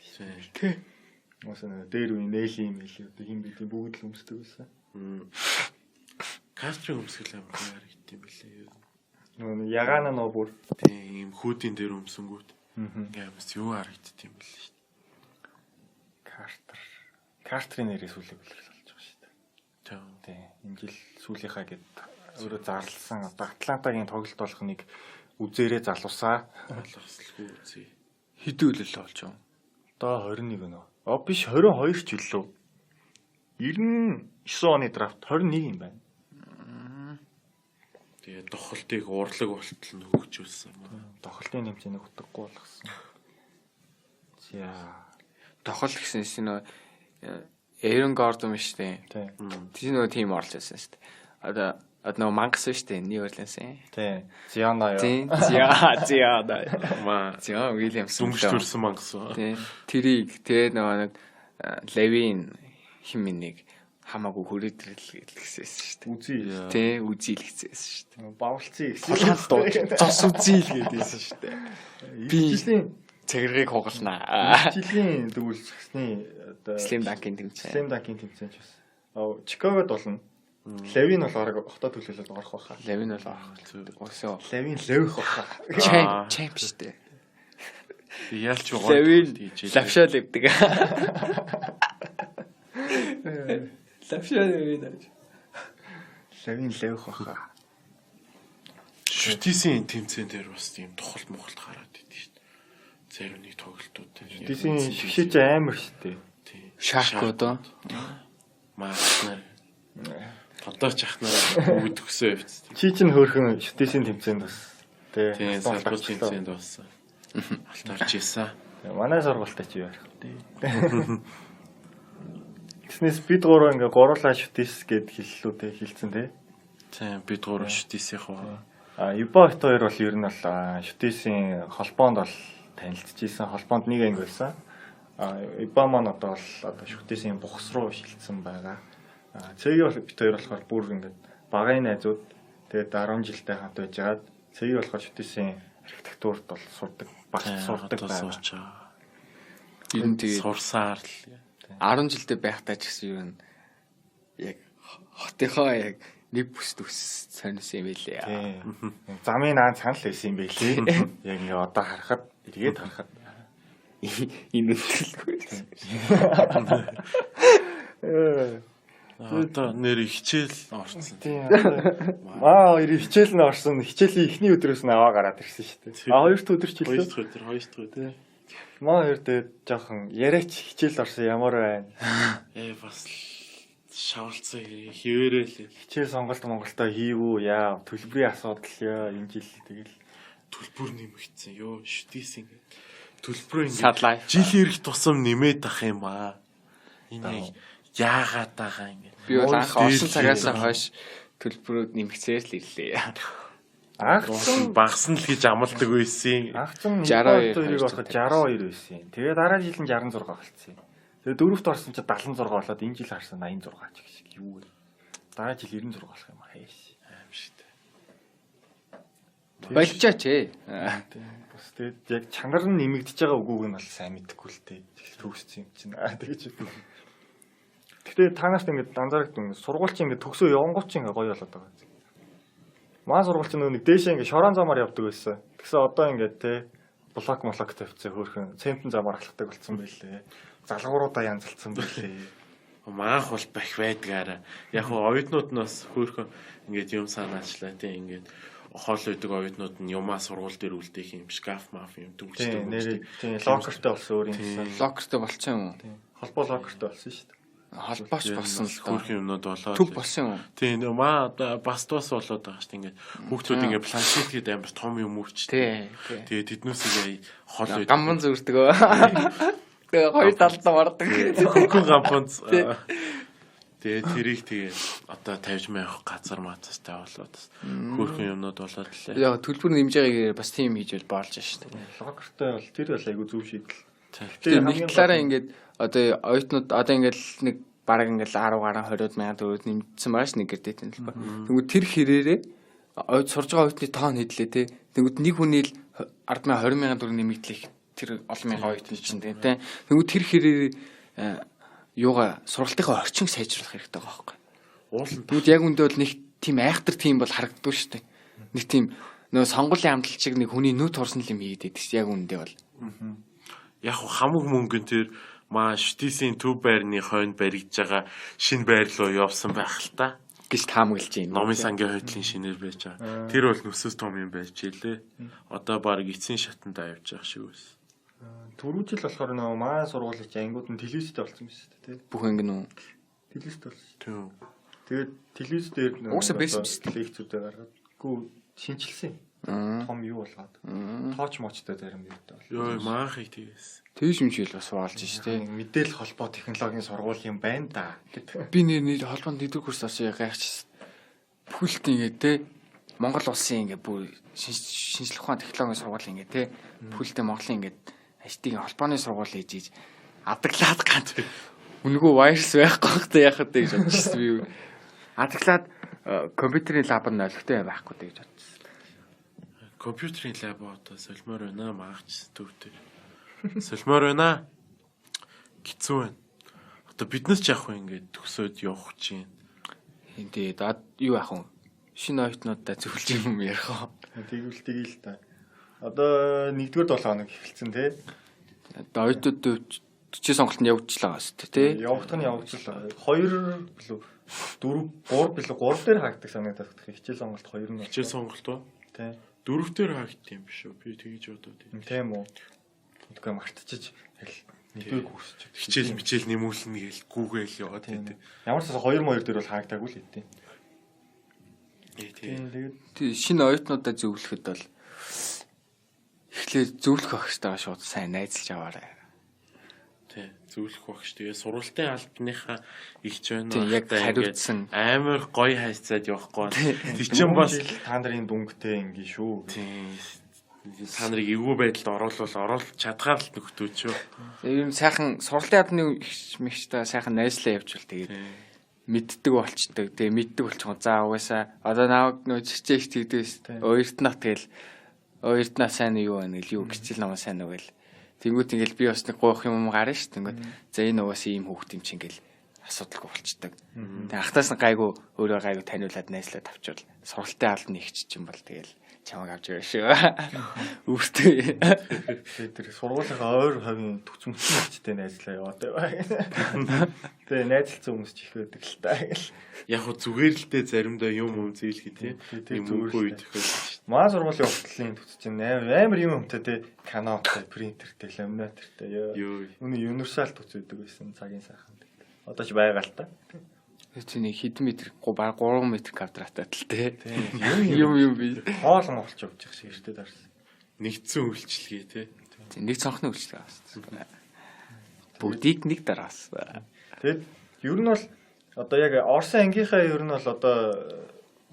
Тий. Угаасаа нэг дээр үе нээлийн юм хэлээ одоо хин бидний бүгд л өмсдөг байсан. Кастрын өмсгөл амар гоё харагддаг юм билээ. Нөгөө нэг ягаана нөө бүр. Тийм, ийм хүүдийн дээр өмсөнгүүт. Ингээ амс юу харагддаг юм бэлээ. Картер. Картерийн нэрээ сүүлийн үлрэл болж байгаа шүү дээ. Тийм. Тий. Энэ жил сүүлийнхаа гэд өөрөө зарласан одоо Атлантагийн тоглолт болох нэг үзээрээ залуусаа. Алгасалгүй үзье. Хэдэн үлрэл болж байгаа юм? Одоо 21 нөө. А биш 22 ч үлээ. 99 оны драфт 21 юм байна. Тэгээ тохолтыг урлаг болтол нь хөгжүүлсэн юм аа. Тохолтын тэмцээнийг утгагүй болгосон. За. Тохол гэсэн чинь нөө Aaron Gordon биш үү? Тий. Тэр нөгөө тим орлож байсан шүү дээ. Одоо нөгөө мангас шүү дээ. New Orleans-ийн. Тий. Зиана юу. Тийм. Зиа. Маа Зиа Уильямс. дүмж төрсэн мангас. Тийм. Тэрийг тэгээ нөгөө нэг Левин хим нэг хамаагүй хүрээд ирэл гэсэн шүү дээ. Үзье. Тэ үзье л гэсэн шүү дээ. Бавлцъя гэсэн. Хулгаан дуу. Цос үзье л гэдээсэн шүү дээ. Би жилийн Цагиргийг хугалнаа. жилийн тэгвэл цагсны одоо Slam Dunk-ийн тэмцээн. Slam Dunk-ийн тэмцээн ч бас. Чикагод болно. Левин бол орог хотоо төлөөлөд орох байхаа. Левин бол орох. Өсөө. Левин левих байхаа. Чамп чамп шүү дээ. Ялч гоё. Левин лавшаа левдэг. Лавшаа левдэг. Левин левих байхаа. Шүтисийн тэмцээн дээр бас тийм тохолт мохолт гараад идэв шүү дээ. Зарим нэг тоглолтууд дээр. Шүтисийн шгшээч амар шүү дээ. Тийм. Шарк одоо. Маа. Одоо ч ах нараа бүгд төгсөө явцсан. Чи чинь хөөрхөн шүтисийн тэмцээнд бас тий. Тийм, салбар тэмцээнд болсон. Алт орж исэн. Манай сургуультай чи юу ярих вэ? Тэснээс бид гурав ингээ гурлаа шүтис гэд хэллүү те хэлсэн те. Тийм, бид гурав шүтисийнх уу. А Юба бит хоёр бол ер нь бол шүтисийн холбоонд бол танилцж исэн. Холбоонд нэг анги байсан. А Юба маань одоо бол одоо шүтисийн бухс руу шилжсэн байгаа. А Цэги бол бит хоёр болохоор бүр ингээд багын найзууд тэгээд 10 жилтэй хамт байжгаад Цэги болохоор шүтисийн архитектурт бол сурдаг, багт сурдаг байгаа. Ер нь тэгээд сурсаар л 10 жилдээ байхдаа ч гэсэн ер нь яг хотынхоо яг нэг бүс төс сонирсон юм байлээ. Тийм. Замын наан санал байсан юм байлээ. Яг ингээ одоо харахад, эргээд харахад Энэ үнэлгүй. Одоо нэр хичээл орсон. Тийм. Маа хоёр хичээл нь орсон. Хичээлийн эхний өдрөөс нь аваа гараад ирсэн шүү дээ. А хоёр дахь өдөр ч Хоёр илүү. дахь өдөр, хоёр дахь өдөр. Маа хоёр тэгээд жоохон яриач хичээл орсон ямар байна. Бас шавлцсан хിവэрэл Хичээл сонголт Монголдо хийвүү яа төлбөрийн асуудал яа энэ жил тэгэл төлбөр нэмэгдсэн. Йоо, шүтээс ингэ. Төлбөрөө Sad ингэ life. жил ирэх тусам нэмээд ах юм аа. Энэ яг яагаад байгаа ингэ. Би бол анх орсон Дээд цагаас хойш төлбөрүүд нэмэгцээр л ирлээ. анх Багасна л гэж амладаг байсан. анх зам 62 62-ыг ороход 62 байсан. Тэгээ дараа жил нь 66 болцсон. Тэгээ дөрөвт орсон чинь 76 болоод энэ жил харсан 86 ч гэх шиг юу вэ? Дараа жил 96 болох юм аа хайш. Аим шигтэй. Болчооч ээ. Тийм. Бас тэгээд яг чанар нь нэмэгдэж байгаа үгүйг нь бол сайн мэдэхгүй л дээ. Төгссөн юм чинь. Аа тэгэж. Гэтэ та нарт ингээд анзаардаг юм. Сургууль чинь ингээд төгсөө явангууд чинь ингээд гоё болоод байгаа. Маа сургууль чинь нөгөө нэг дээшээ ингээд шорон замаар явдаг байсан. Тэгсэн одоо ингээд те блок моблок тавьчихсан хөөрхөн цементэн замаар алхдаг болсон байлээ. Залгууруудаа янзалцсан байлээ. Маах бол бах байдгаараа. Яг хөө оюутнууд нь бас хөөхөн ингээд юм санаачлаа тий ингээд хоол үйдэг оюутнууд нь юмаа сургууль дээр үлдээх юм шкаф маф юм Тийм дүгчдэг. нэрээ тийм локертэй болсон өөр юмсан. Локертэй болцсон юм уу? Тийм. Холбоо локертэй болсон шүү дээ. Холбооч болсон л доо. Хөөхөн юмнууд болоод. Төв болсон юм уу? Тийм нөө маа одоо бас тус болоод байгаа шүү дээ ингээд хүүхдүүд ингээд планшет гээд амар том юм үрчтэй. Тий. Тий. Тэгээ тэднүүсээ хоол үйдэг. Гамбан зүрдэг. Тэгээ хоёр талдаа ордог. Хөнгөн гамбанц. Тэгээ тэрийг тэгээ одоо тавьж маяг газар мацастай болоод бас хөөхөн юмнууд болоод лээ. Яг төлбөр нэмж байгаагаар бас тийм хийж бол болж шүү дээ. Локертэй бол тэр бол айгүй зөв шийдэл. Тэгээ нэг талаараа ингээд одоо оюутнууд одоо ингээд нэг бараг ингээд 10 гаруй 20 мянган төгрөг нэмжсэн байгаа ш нэг кредитийн төлбөр. Тэнгүүд тэр хэрээрээ сурж байгаа оюутны тоон хэдлээ те. Тэнгүүд нэг хүний л 10 мянган 20 мянган төгрөг нэмэгдлэх тэр олон мянган оюутны чинь те. Тэнгүүд тэр хэрээрээ юугаа сургалтынхаа орчин сайжруулах хэрэгтэй байгаа байхгүй. Уулын Тэгвэл яг үндэ бол нэг тийм айхтар тийм бол харагддгүй шүү дээ. Нэг тийм нөө сонгуулийн амтлал шиг нэг хүний нүд хорсон л юм хийгээд байдаг шүү яг үндэ бол. Яг хамаг мөнгөн тэр Маа Штисийн төв байрны хойно баригдж байгаа шинэ байр руу явсан байх л та. Гэж таамаглаж байна. Номын сангийн хойдлын шинээр байж байгаа. Тэр бол нүсэс том юм байж илээ. Одоо баг эцсийн шатанд явж байгаа шиг байсан. Түрүү жил болохоор нөгөө маа сургуулийн чинь ангиуд нь телевизтэй болсон юм шүү дээ, тий. Бүх анги нүү. Телевизтэй болсон. Тийм. Тэгээд телевиз дээр нөгөө Угаасаа байсан биз дээ. лекцүүдээ гаргаад гүү шинчилсэн. Том юу болгоод. Тооч мочтой зарим юутай бол. Йоо маахыг тэгээс. Тэгш юм шиг л бас болж ш тэ. Мэдээлэл холбоо технологийн сургууль юм байна да гэдэг. Би нэр нэр холбоонд нэгдүгээр курс авсан гайхчихсан. Бүхэлд ингэ те Монгол улсын ингэ бүр шинжлэх ухаан технологийн сургууль ингэ те бүхэлдээ Монголын ингэ ажтыг холбооны сургууль хийж ийж адаглаад ганц үнэгүй вирус байхгүй байхдаа яах вэ гэж бодчихсон би. Адаглаад компьютерийн лаб нь олигтой байхгүй гэж бодчихсон. Компьютерийн лаб одоо солимоор байна маагч төв дээр. Солимоор байна. Хэцүү байна. Одоо биднес ч яах вэ ингээд төгсөөд явах чинь. Тэгээд юу яах вэ? Шинэ оюутнуудаа зөвлөж юм ярих уу? Тэгвэл тэгэл та. Одоо нэгдүгээр 7 хоног эхэлсэн тий. Одоо оюутнууд хичээл сонголт нь явагдчихлаа бас тий. Явагдах нь явагдчихлаа. 2 билүү 4 3 билүү 3 дээр хаагддаг санагдах. Хичээл сонголт 2 нь. Хичээл сонголт уу? Тий. 4 дээр хаагдсан юм биш үү? Би тэгж бодоод. Тийм үү. Тэгэхгүй мартчихаж аль нэгдүгээр курс ч Хичээл мичээл нэмүүлнэ гээл гүүгээл яваад байдаг. Ямар ч байсан 2 2 дээр бол хаагдаагүй л хэдий. Тийм. Тэгээд Тий шинэ оюутнуудаа зөвлөхөд бол эхлээд зөвлөх багштайгаа шууд сайн найзалж аваарай. Тий. Зөвлөх багш. Тэгээ сургалтын албаныхаа ихч байна. Тий, яг хариуцсан. Амар гоё хайцаад явахгүй. Тэг чинь бас та нарын дүнгийн ингэ шүү. тий. Та нарыг эвгүй байдалд оруулвал оруулах чадгаар л нөхдөж шүү. Ер нь сайхан сургалтын албаны ихч мэгчтэйгээ сайхан найзлаа явуучвал тэгээд мэддэг болчдөг. Тэгээ мэддэг болчихгоо. За угаасаа одоо нааг нөө чичээх тэгдэг шүү. Оюутнах тэгэл оюутнаа сайн юу байна гэл юу хичээл намаа сайн уу гэл. Тэнгүүт ингээл би бас нэг гуйх юм гарна шүү. Тэнгүүт за энэ угаасаа ийм хүүхд юм чинь гэл асуудалгүй болчдөг. Тэгээ ахтаас нь гайгүй өөрөө гайгүй таниулаад найзлаад авчвал сургалтын албаны ихч чинь бол тэгэл чамайг авч ирээ шүү. Үүртэй. Тэгээ тэр сургуулийнхаа ойр хавийн төгсмөсөн хүчтэй найзлаа яваад байв. Тэгээ найзалцсан хүмүүс ч их байдаг л та гэл. Яг хөө зүгээр л дээ заримдаа юм юм зээлхий тий. Тий, Юм зүгээр үгүй л дээ. тохиолдол шүү. Маа сургуулийн уртлын төц чинь амар юм юмтай те канонтай, принтертэй, ламинатортай ёо. Йоо. Үнэ универсал төц өгдөг байсан цагийн сайхан. Одоо ч байгаа л та. Тэр нэг хэдэн метр баг 3 м квадраттай л те. Юм Юм юм би. хоол моолч явж явах шиг эртээ дарсан. Нэгдсэн үйлчлэгээ тий. Нэг цонхны үйлчлэг авсан. Бүгдийг нэг дараас. Тэгэд ер нь бол одоо яг Орсын ангийнхаа ер нь бол одоо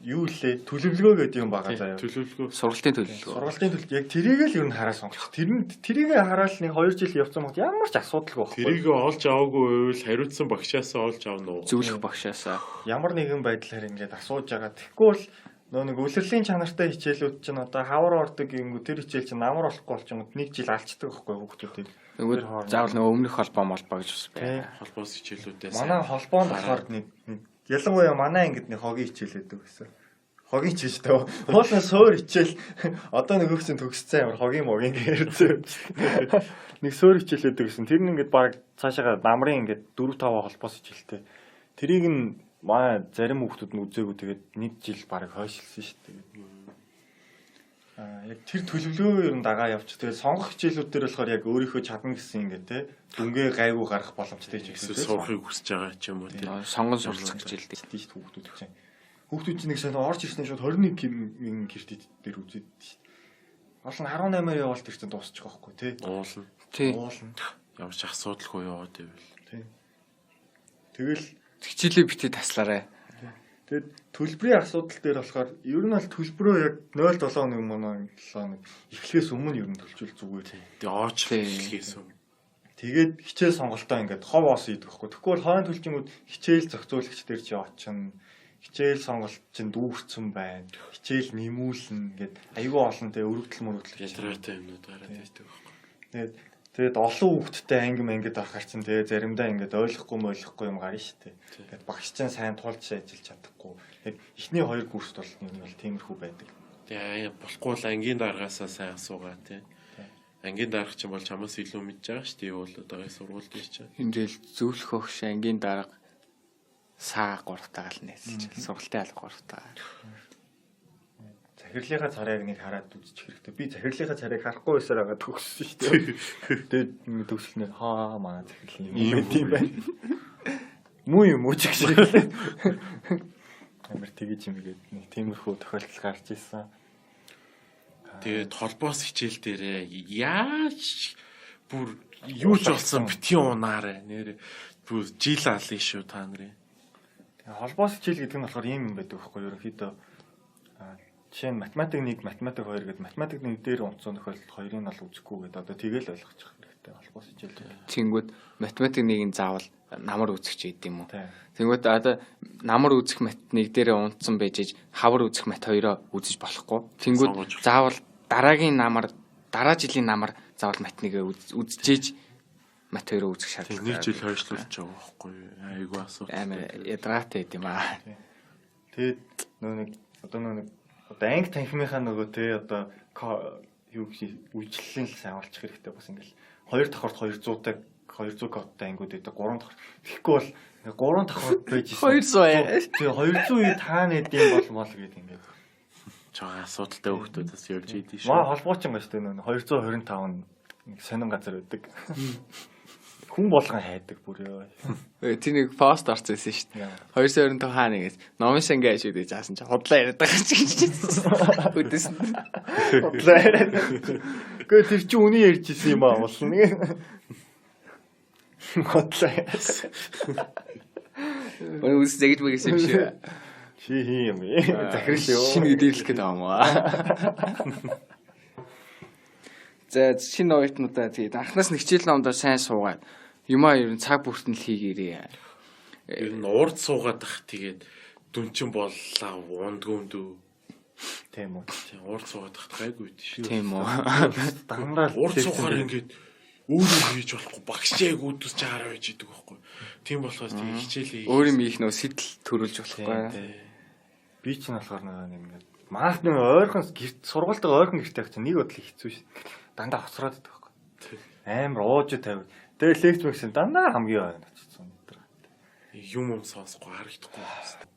юу лээ төлөвлөгөө гэдэг юм байгаа заяа. Төлөвлөгөө. Сургалтын төлөвлөгөө. Сургалтын төлөв яг тэрийг л ер нь хараа сонгох. Тэр нь тэрийг хараал нэг 2 жил явцсан бод ямар ч асуудалгүй байхгүй. Тэрийг олж аваагүй байвал хариуцсан багшаасаа олж авна уу? Зөвлөх багшаасаа. Ямар нэгэн байдлаар ингээд асууж байгаа. Тэгэхгүй бол нөө нэг үлрэлийн чанартай хичээлүүд чинь одоо хавар ордог юмгүй тэр хичээл чинь намар болохгүй болчихгод нэг жил алчдаг байхгүй хүүхдүүдийг. Нөгөө заавал нөгөө өмнөх холбоо молбоо гэж бас Тий. байна. Холбоос хичээлүүдээс. Манай холбоонд болохоор нэг ялангуяа манай ангид нэг хогийн хичээл өгдөг гэсэн. Хогийн хичээл таа. Уулын суур хичээл одоо нэг хөгсөн төгсцэн ямар хогийн могийн гэрцээ. Нэг суур хичээл өгдөг гэсэн. Тэр нь ингээд баг цаашаага намрын ингээд 4 5 холбоос хичээлтэй. Тэрийг нь манай зарим хүүхдүүд нь үзээгүй тэгээд нэг жил баг хойшилсан шүү дээ. Аа яг тэр төлөвлөгөө ер нь дагаа явчих. Тэгээд сонгох хичээлүүд дээр болохоор яг өөрийнхөө чадна гэсэн ингээд те дүнгээ гайгүй гарах боломжтой ч Эсвэл сурахыг хүсэж байгаа ч юм уу тий. Сонгон суралцах хичээлдэг. тийш хүүхдүүд чинь. Хүүхдүүд чинь нэг сайн орж ирсэн шууд 21 мянган кредит дээр үзээд шүү дээ. Олон 18-аар явбал тэр чинь дуусчих واخгүй тий. Уулна. Тий. Уулна. Ямар ч асуудалгүй яваад байвал. Тий. Тэгэл Хичээлээ битгий таслаарай. тэгээд төлбөрийн асуудал дээр болохоор ер нь бол төлбөрөө яг 0.7 нэг моноо 7 хоног эхлэхээс өмнө ер нь төлчүүл зүгээр. Тэгээ ооч Тий. эхлэхээс өмнө. Тэгээд хичээл сонголтоо ингээд хов ос хийдэг байхгүй. Тэгэхгүй бол хойно төлжингүүд хичээл зохицуулагч дээр чи очино. Хичээл сонголт чинь дүүрсэн байна. Хичээл нэмүүлнэ гэд айгүй олон тэ өргөдөл мөрөгдөл Ялраатай юмнууд гараад ирдэг байхгүй. Тэгээд олон хүүхэдтэй анги мангид орохоор чинь тэгээ заримдаа ингээд ойлгохгүй мойлохгүй юм гарна шүү дээ. Тэгээд багш чинь сайн тулж ажиллаж чадахгүй. Яг эхний хоёр курст бол энэ бол тиймэрхүү байдаг. Тэгээ болохгүй л ангийн даргаасаа сайн асуугаа тий. Ангийн дарга чинь бол чамаас илүү мэдж байгаа шүү дээ. Юу болоод байгаа сургууль дээр чинь. Энэ тэгэл зөвлөх өгш ангийн дарга саа гуравтайгаа л найзалж. Сургалтын алга гуравтайгаа. Захирлынхаа царайг нэг хараад үзчих хэрэгтэй. Би захирлынхаа царайг харахгүй байсаар байгаа төгссөн шүү дээ. Тэгээд ингэ төгсөлнөр хаа манай захирлын юм байт юм байна. Муу юм уу ч гэж. Амар тэгэж юм гээд нэг тиймэрхүү тохиолдол гарч ирсэн. Тэгээд холбоос хичээл дээрээ яаж бүр юу ч болсон бити унаарэ. Нэр бүр жил алын шүү та нарын. Тэгээ холбоос хичээл гэдэг нь болохоор ийм юм байдаг байхгүй юу? Ерөнхийдөө жишээ нь математик 1, математик 2 гэдэг математик 1 дээр унтсан тохиолдолд хоёрыг нь бол үзэхгүй гэдэг одоо тэгэл ойлгочих хэрэгтэй. Холбоос хичээл. Тэнгүүд математик 1-ийн заавал намар үзэх ч гэдэм юм уу. Тийм. Тэнгүүд одоо намар үзэх мат 1 дээрээ унтсан байж иж хавар үзэх мат 2-оо үзэж болохгүй. Тэнгүүд Сонгож. заавал дараагийн намар дараа жилийн намар заавал мат 1-ээ үзчихээж мат 2-оо үзэх Тэг шаардлага. нэг жил хойшлуулж байгаа байхгүй юу? Айгу асуудал. Амар ядраатай байд юм аа. Тэгээд нөө нэг одоо нөө нэг одоо анги танхимынхаа нөгөө те одоо юу гэж үйлчлэлийн л сайн олчих хэрэгтэй бас ингээл хоёр давхарт 200-тай 200 кодтой ангиуд байдаг гурван давхар. Тэгэхгүй бол ингээ гурван давхарт байж исэн. 200 яа. Тий 200 үе таана эдийн бол мол гэдэг ингээд. Жага асуудалтай хүүхдүүд бас явж идэв шүү. Маа холбооч юм байна шүү дээ нөө 225 нэг сонин газар байдаг. Хүн болгон хайдаг бүр ёо. Тэр нэг пост орсон байсан шүү дээ. 225 хаана гэж номын сангийн ажиг гэж заасан чи худлаа яриад байгаа чи гэж. Өдөөс нь. Худлаа яриад. Гэхдээ тэр чинь үний ярьж исэн юм аа болно нэг. Худлаа яриад. Өнөө үс зэгж мэгсэн юм шиг. Чи хин юм бэ? Захирал юу? Шинэ дээрлэх гээд байгаа юм аа. За шинэ оюутнуудаа тэгээд анхнаас нь хичээл номдоо сайн суугаад юмаа ер нь цаг бүртэн л хийгээрээ. Ер нь урд суугаад ах тэгээд дүнчин боллаа ундгүй юм дүү. Тийм үү. Тийм урд суугаад ах гайгүй дээ шүү. Тийм үү. Дандаа Урд суухаар ингээд өөрөө хийж болохгүй багш яг үүдс чаараа байж идэг байхгүй. Тийм болохоос тийм хичээлээ Өөр юм их нөө сэтэл төрүүлж болохгүй. Би ч нь болохоор нэг ингээд маах нэг ойрхон гэрт сургуультайгаа ойрхон гэртэй байх чинь нэг бодлоо хэцүү шин. Дандаа хоцроод идэх байхгүй. Амар ууж тавь. Тэгээ лекц мэгсэн дандаа хамгийн ойрхон очсон. Юм юм сонсохгүй харагдахгүй байна.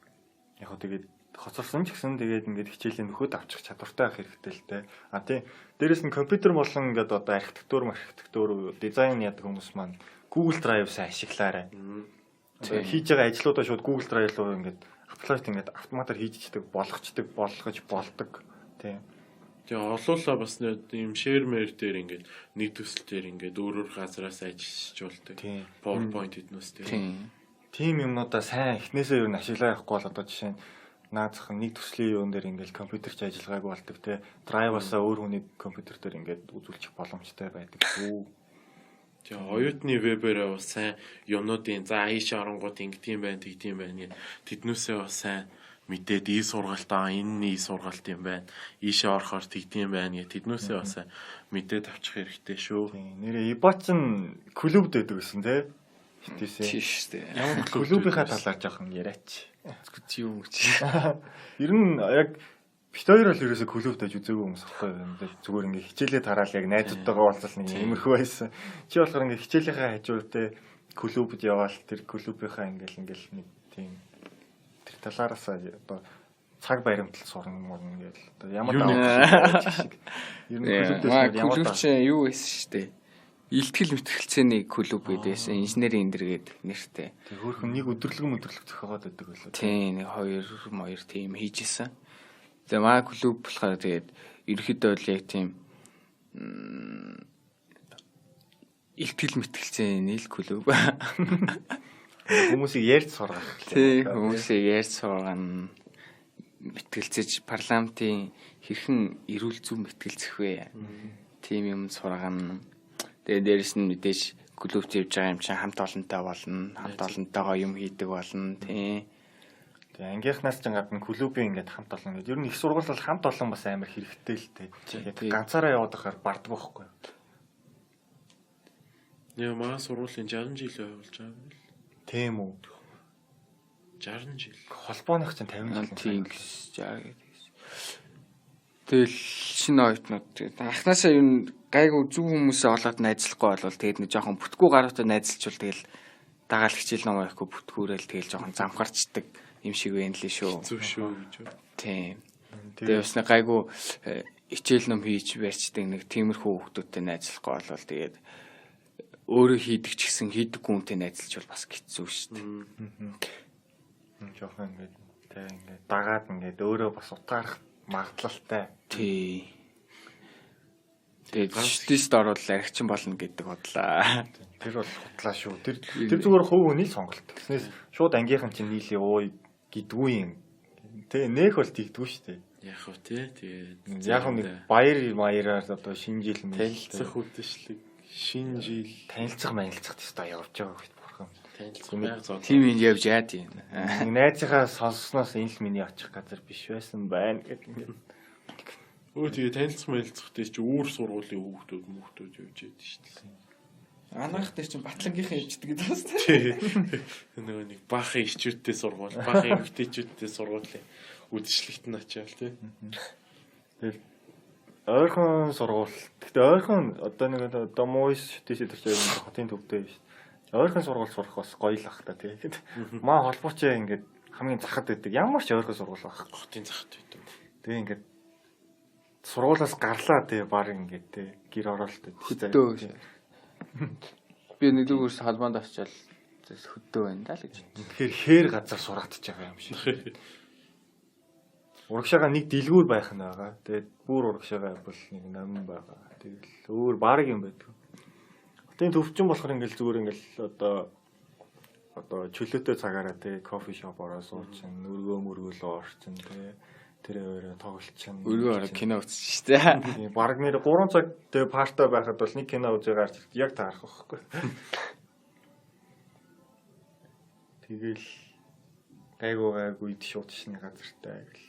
Яг хөө тэгээд хоцорсон ч гэсэн тэгээд ингээд хичээлийн нөхөд авчих чадвартай байх хэрэгтэй л дээ. А тийм дээрэс нь компьютер болон ингээд одоо архитектур, архитектур, дизайн яадаг хүмүүс маань Google Drive сайн ашиглаарай. Тийм. Хийж байгаа ажлуудаа шууд Google Drive руу ингээд upload ингээд автоматар хийж чидэг, болгочдөг, болгож болдог. Тийм. Тэгээ олуулаа бас нэг юм share мэр дээр ингээд нэг төсөл дээр ингээд өөр өөр газараас ажиллаж болдог. Тийм. PowerPoint эднээс тийм. Тийм. Тийм юмнуудаа сайн эхнээсээ юу н ашиглаа явахгүй бол одоо жишээ нь наазах нэг төслийн юун дээр ингээд компьютер ч ажиллагаагүй болдог те. Drive-асаа өөр хүний компьютер дээр ингээд үзүүлчих боломжтой байдаг шүү. Тэгээ оюутны вебээрээ бас сайн юмнуудын за ийш оронгууд ингэдэм байх, тэгдэм байх гэх тэднүүсээ бас сайн мэдээд ий сургалтаа энэ нь ий сургалт юм байна. Ийшээ орохоор тэгдэм байх гэх тэднүүсээ бас сайн мэдээд авчих хэрэгтэй шүү. Тийм. Нэрээ Ибач нь клубд байдаг гэсэн те. Хитээсээ. Тийм шүү дээ. Ямар Клубийнхаа талаар жоохон яриач. Юу чи. Ер нь яг бит хоёр бол ерөөсө клубд байж үзээгүй хүмүүс байхгүй юу? Ингээд зүгээр ингээ хичээлээ тараал яг найзуудтайгаа уулзал нэг иймэрхүү байсан. Чи болохоор ингээ хичээлийнхаа хажуу те клубд яваал тэр клубийнхаа ингээл ингээл нэг тийм тэр талаараасаа одоо цаг баримтлал сурна мурна ингээл одоо ямар Юу нэг- даваа шиг. Ер нь клубдээс Маа ямар клуб даваа чи юу байсан шүү дээ. Илтгэл мэтгэлцээний клуб гэдээсэн. Инженерийн энэ гээд нэртэй. Тэг хөөрхөн нэг өдөрлөгөн өдөрлөг зохиогоод байдаг байлаа. Тийм нэг хоёр моёр тийм хийжсэн. Тэгээ маа клуб болохоор тэгээд ерөөхдөө л яг тийм илтгэл мэтгэлцээний л клуб. Хүмүүсийг ярьж сургах. Тийм хүмүүсийг ярьж сургана мэтгэлцэж парламентын хэрхэн эрүүл зүйн мэтгэлцэх вэ? Тийм юм сургана. Тэгээ дээрэс нь мэдээж клубт явж байгаа юм чинь хамт олонтой болно. Хамт олонтойгоо юм хийдэг болно. Тийм. Тэгээ ангийнхнаас ч гадна клубын ингээд хамт олон ингээд ер нь их сургууль бол хамт олон бас амар хэрэгтэй л дээ. Яг Тийм. ганцаараа яваад байхаар барддаг байхгүй юу? Яа маа сургуулийн 60 жил болж байгаа юм л. Тийм үү. 60 жил. Холбооных чинь 50 жил. Тийм гэж жаа гэдэг. Тэгэл шинэ оюутнууд тэгээд анхнаасаа ер нь гайгүй зөв хүмүүсээ олоод найзлахгүй болвол тэгээд нэг жоохон бүтггүй гаруутай найзалчвал тэгэл дагаал хичээл ном авахгүй бүтгүүрэл тэгэл жоохон замхарчдаг юм шиг байна лээ шүү. Зүг шүү гэж. Тийм. Тэгээ бас нэг гайгүй хичээл ном хийж барьчдаг нэг тиймэрхүү хүмүүстэй найзлахгүй болвол тэгээд өөрөө хийдэг ч гэсэн хийдэггүй хүнтэй найзалчвал бас хэцүү шүү дээ. Жоохон ингээд тэг ингээд дагаад ингээд өөрөө бас утаарах магадлалтай. Тий. Тэгээд шүтээст орвол архичин болно гэдэг бодлаа. Тэр бол хутлаа шүү. Тэр тэр зүгээр хувь хүний сонголт. Тэгснээс шууд ангийнхан чинь нийлээ ууй гэдгүй юм. Тэ нэх бол тэгдэггүй шүү дээ. Яг уу тий. Тэгээд Яг нэг баяр маяраар одоо шинэ жил мэл танилцах үдэшлэг, шинэ жил танилцах манилцах тест явж байгаа гэхэд бурхан. танилцах байга зов. Тим юм явж яа тийм. Нэг найзынхаа сонссноос энэ л миний очих газар биш байсан байна гэдэг ингээд. Өө тэгээ танилцах мэлцэх дээр чи өөр сургуулийн хүүхдүүд мөхтүүд явж яд шүү дээ. Анаах дээр чинь Батлангийнхан явждаг гэдэг бас. Нөгөө нэг баахан ичүүдтэй сургууль, баахан эмэгтэйчүүдтэй сургуулийн үдшилтэд нь очиад тий. Тэгэл ойрхон сургууль. Гэхдээ ойрхон одоо нэг одоо муйс шүтээс өдр чинь хотын төвдөө биш. Ойрхон сургууль сурах бас гоё л ах та тий. Маа холбооч ингээд хамгийн захад байдаг. Ямар ч ойрхон сургууль байх. Хотын захад байдаг. Тэгээ ингээд сургуулаас гарлаа тий баг ингээд тий гэр оролт байдаг. Хөдөө. Би нэгдүгээр холбоонд очиад хөдөө байна даа л гэж. Тэгэхээр хээр газар сураатж байгаа юм шиг. Урагшаага нэг дэлгүүр байх нь байгаа. Тэгээд бүр урагшаага бол нэг номин байгаа. Тэгэл өөр баг юм байдаг. Хотын төвчин болохоор ингээл зүгээр ингээл одоо чөлөөтэй цагаараа тий кофе шоп ороо суучин, өргөө мөргөлөө орчин тий тэр өөрөө тоглолчин. Өргөө ороо кино үзсэн шүү дээ. Тийм баг нэр 3 цаг тэгээ парта байхад бол нэг кино үзээ гарч яг таарах байхгүй. Тэгэл гайгүй гайгүй идэх шууд шин газартай гэл.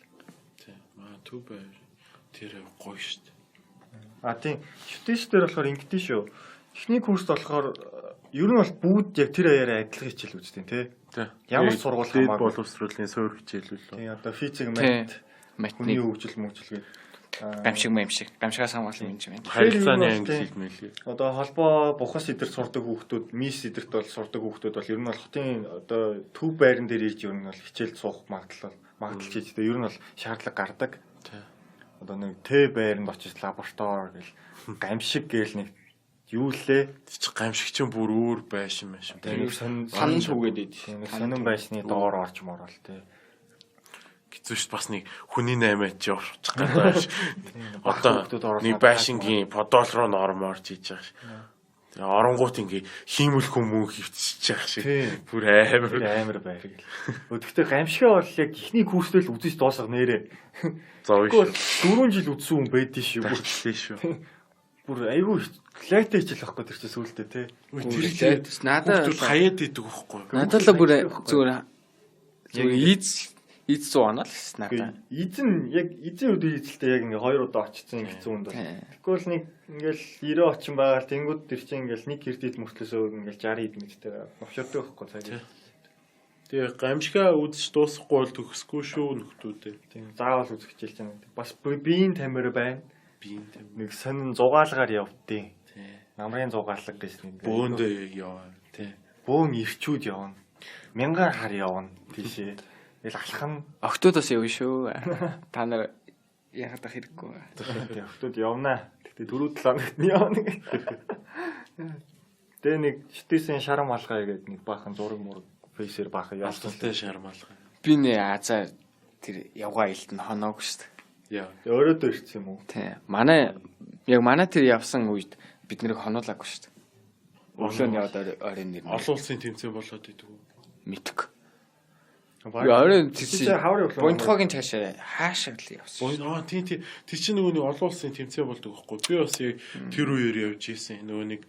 Тий. Маа төв байр тэр гоё шүү дээ. А тийм шүтээш дээр болохоор ингэдэж шүү. Эхний курст болохоор ер нь бол бүгд яг тэр аяараа адилхан хичээл үздэг тий. Тий. Ямар ч сургууль хамаагүй хамаагүй. Боловсруулалтын суур хичээлүүлээ. Тийм одоо физик, Тий. мат, Матны хүний хөгжил мөгжил гээд гамшиг мэмшиг. Гамшигаас хамгаалсан юм чинь. Харилцааны Тэр англи нь хэл мэлээ. Одоо холбоо бухас эдэрт сурдаг хүүхдүүд, мис эдэрт бол сурдаг хүүхдүүд бол ер нь бол хотын одоо төв байран дээр ирж ер нь бол хичээл суух магадлал магадлал чийжтэй ер нь бол шаардлага гардаг. Тий. Одоо нэг Т байранд очиж лаборатори гэл гамшиг гээл нэг юу лээ. Тэг чи гамшиг чинь бүр өөр байшин байшин. Нэг сонин Санан шүүгээд идэв. Тийм, нэг сонин байшны доор орж морол тий. Хэцүү шүү дээ. Бас нэг хүний наймаад чи явчих гэдэг ш. Одоо хүүхдүүд оруулаад нэг байшингийн подол руу норм орж иж байгаа ш. Тэгээ оронгууд ингээ хиймэл хүмүүн хөвчөж байгаа шиг. Тийм. Бүр амар. Тэр амар байр гэл. Гэхдээ гамшигаа бол яг эхний курстэй л үзэж дуусгах нэрээ. Зовё Тэгэхгүй бол шүү. 4 жил үзсэн хүн байдэн шүү. Бүр Тачлаа шүү. Бүр айгүй лайтай хичээл байхгүй тэр чинь сүултээ тий. Үгүй Тэр тэр лайт надад хүүхдүүд хаяад идэг байхгүй. Надад л бүр зүгээр зүгээр ийз ийз 100 оноо л гэсэн надад. Эзэн яг эзэн өдөр эзэлтэй яг ингээ хоёр удаа очсон гэсэн үнд бол. Тий. Тэгэхгүй бол нэг ингээл 90 очин байгаа л тэнгууд тэр чинь ингээл нэг кредит мөртлөөсөө ингээл 60 хэд мэдтэй новшордог байхгүй цаг. Тий. Тэгээ гамшигаа үзэж дуусахгүй бол төгсөхгүй шүү нөхдүүдээ. Тийм заавал үзэх хичээл чинь. Бас биеийн тамир байна. Биеийн тамир. Нэг сонин зугаалгаар явдیں۔ Тий. Намрын зугаалга гэж нэг. Бөөндөө яваа. Тий. Бөөн ирчүүд явна. Мянган хар явна тийшээ. Тэгэл алах нь Октод бас явна шүү. Та нар яагаад ах хэрэггүй. тий октод явна. Гэтэ дөрөв 7 хоногт нь явна гэх. Тэгээ нэг шүтээсийн шарам алгай гэдэг нэг баахан зураг мураг фейсээр баахан явсан. Ялцтай шармалга. Би нэ азаа тэр явгаа илт нь хоноогүй шүү дээ. Яа. Тэгээ өрөөдөө ирсэн юм уу? Тий. Манай яг манай тэр явсан үед бид нэрийг хоноолаагүй шүү дээ. Өглөө нь яваад оройн нэр. Олон улсын тэмцээн болоод идэг үү? Мэдгүй. Баг- Оройн Тэр чинь хаврын өглөө. Бунтхогийн цаашаа хаашаа л явсан. Боо аа тий тий. Тэр чинь нөгөө нэг олон улсын тэмцээн болдог байхгүй. Би бас яг тэр үеэр явж исэн. Нөгөө нэг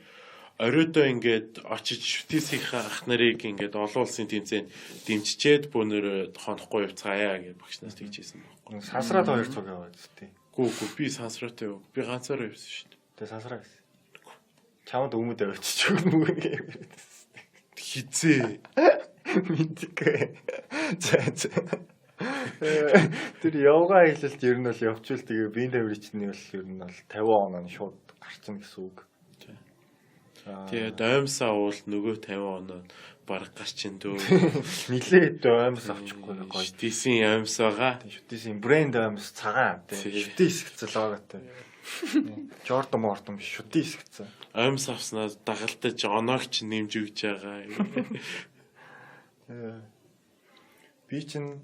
оройдоо ингээд очиж шүтээсийнхээ ах нарыг ингээд олон улсын тэмцээнд дэмжичээд бөөнөрөө хонохгүй явцгаая гэж багш нас тэгж ийсэн байхгүй. Сансраад хоёр цуг яваад тий. Гүү гүү би сансраатай яв. Би ганцаараа явсан шүү дээ. Тэгээ сансраа гэсэн. Чамд өмд авчиж өгнө мүү гэх. Хизээ. Мэдгүй. За за. Тэр явгаа аялалд ер нь бол явчвал тэгээ биеийн тамирчны чинь бол ер нь бол 50 оноо нь шууд гарчна гэсэн үг. Тэгээд оймсоо уул нөгөө 50 оноо бараг гарчин дөө. Нилээд оймс авчихгүй гоё. Шүтээсийн оймс байгаа. Шүтээсийн брэнд оймс цагаан тий. Шүтээ хэсэгцэл логотой. Jordan Morton биш шүтээ хэсэгцэн. Оймс авснаа дагалдаж оноогч нэмж өгч байгаа. Би чинь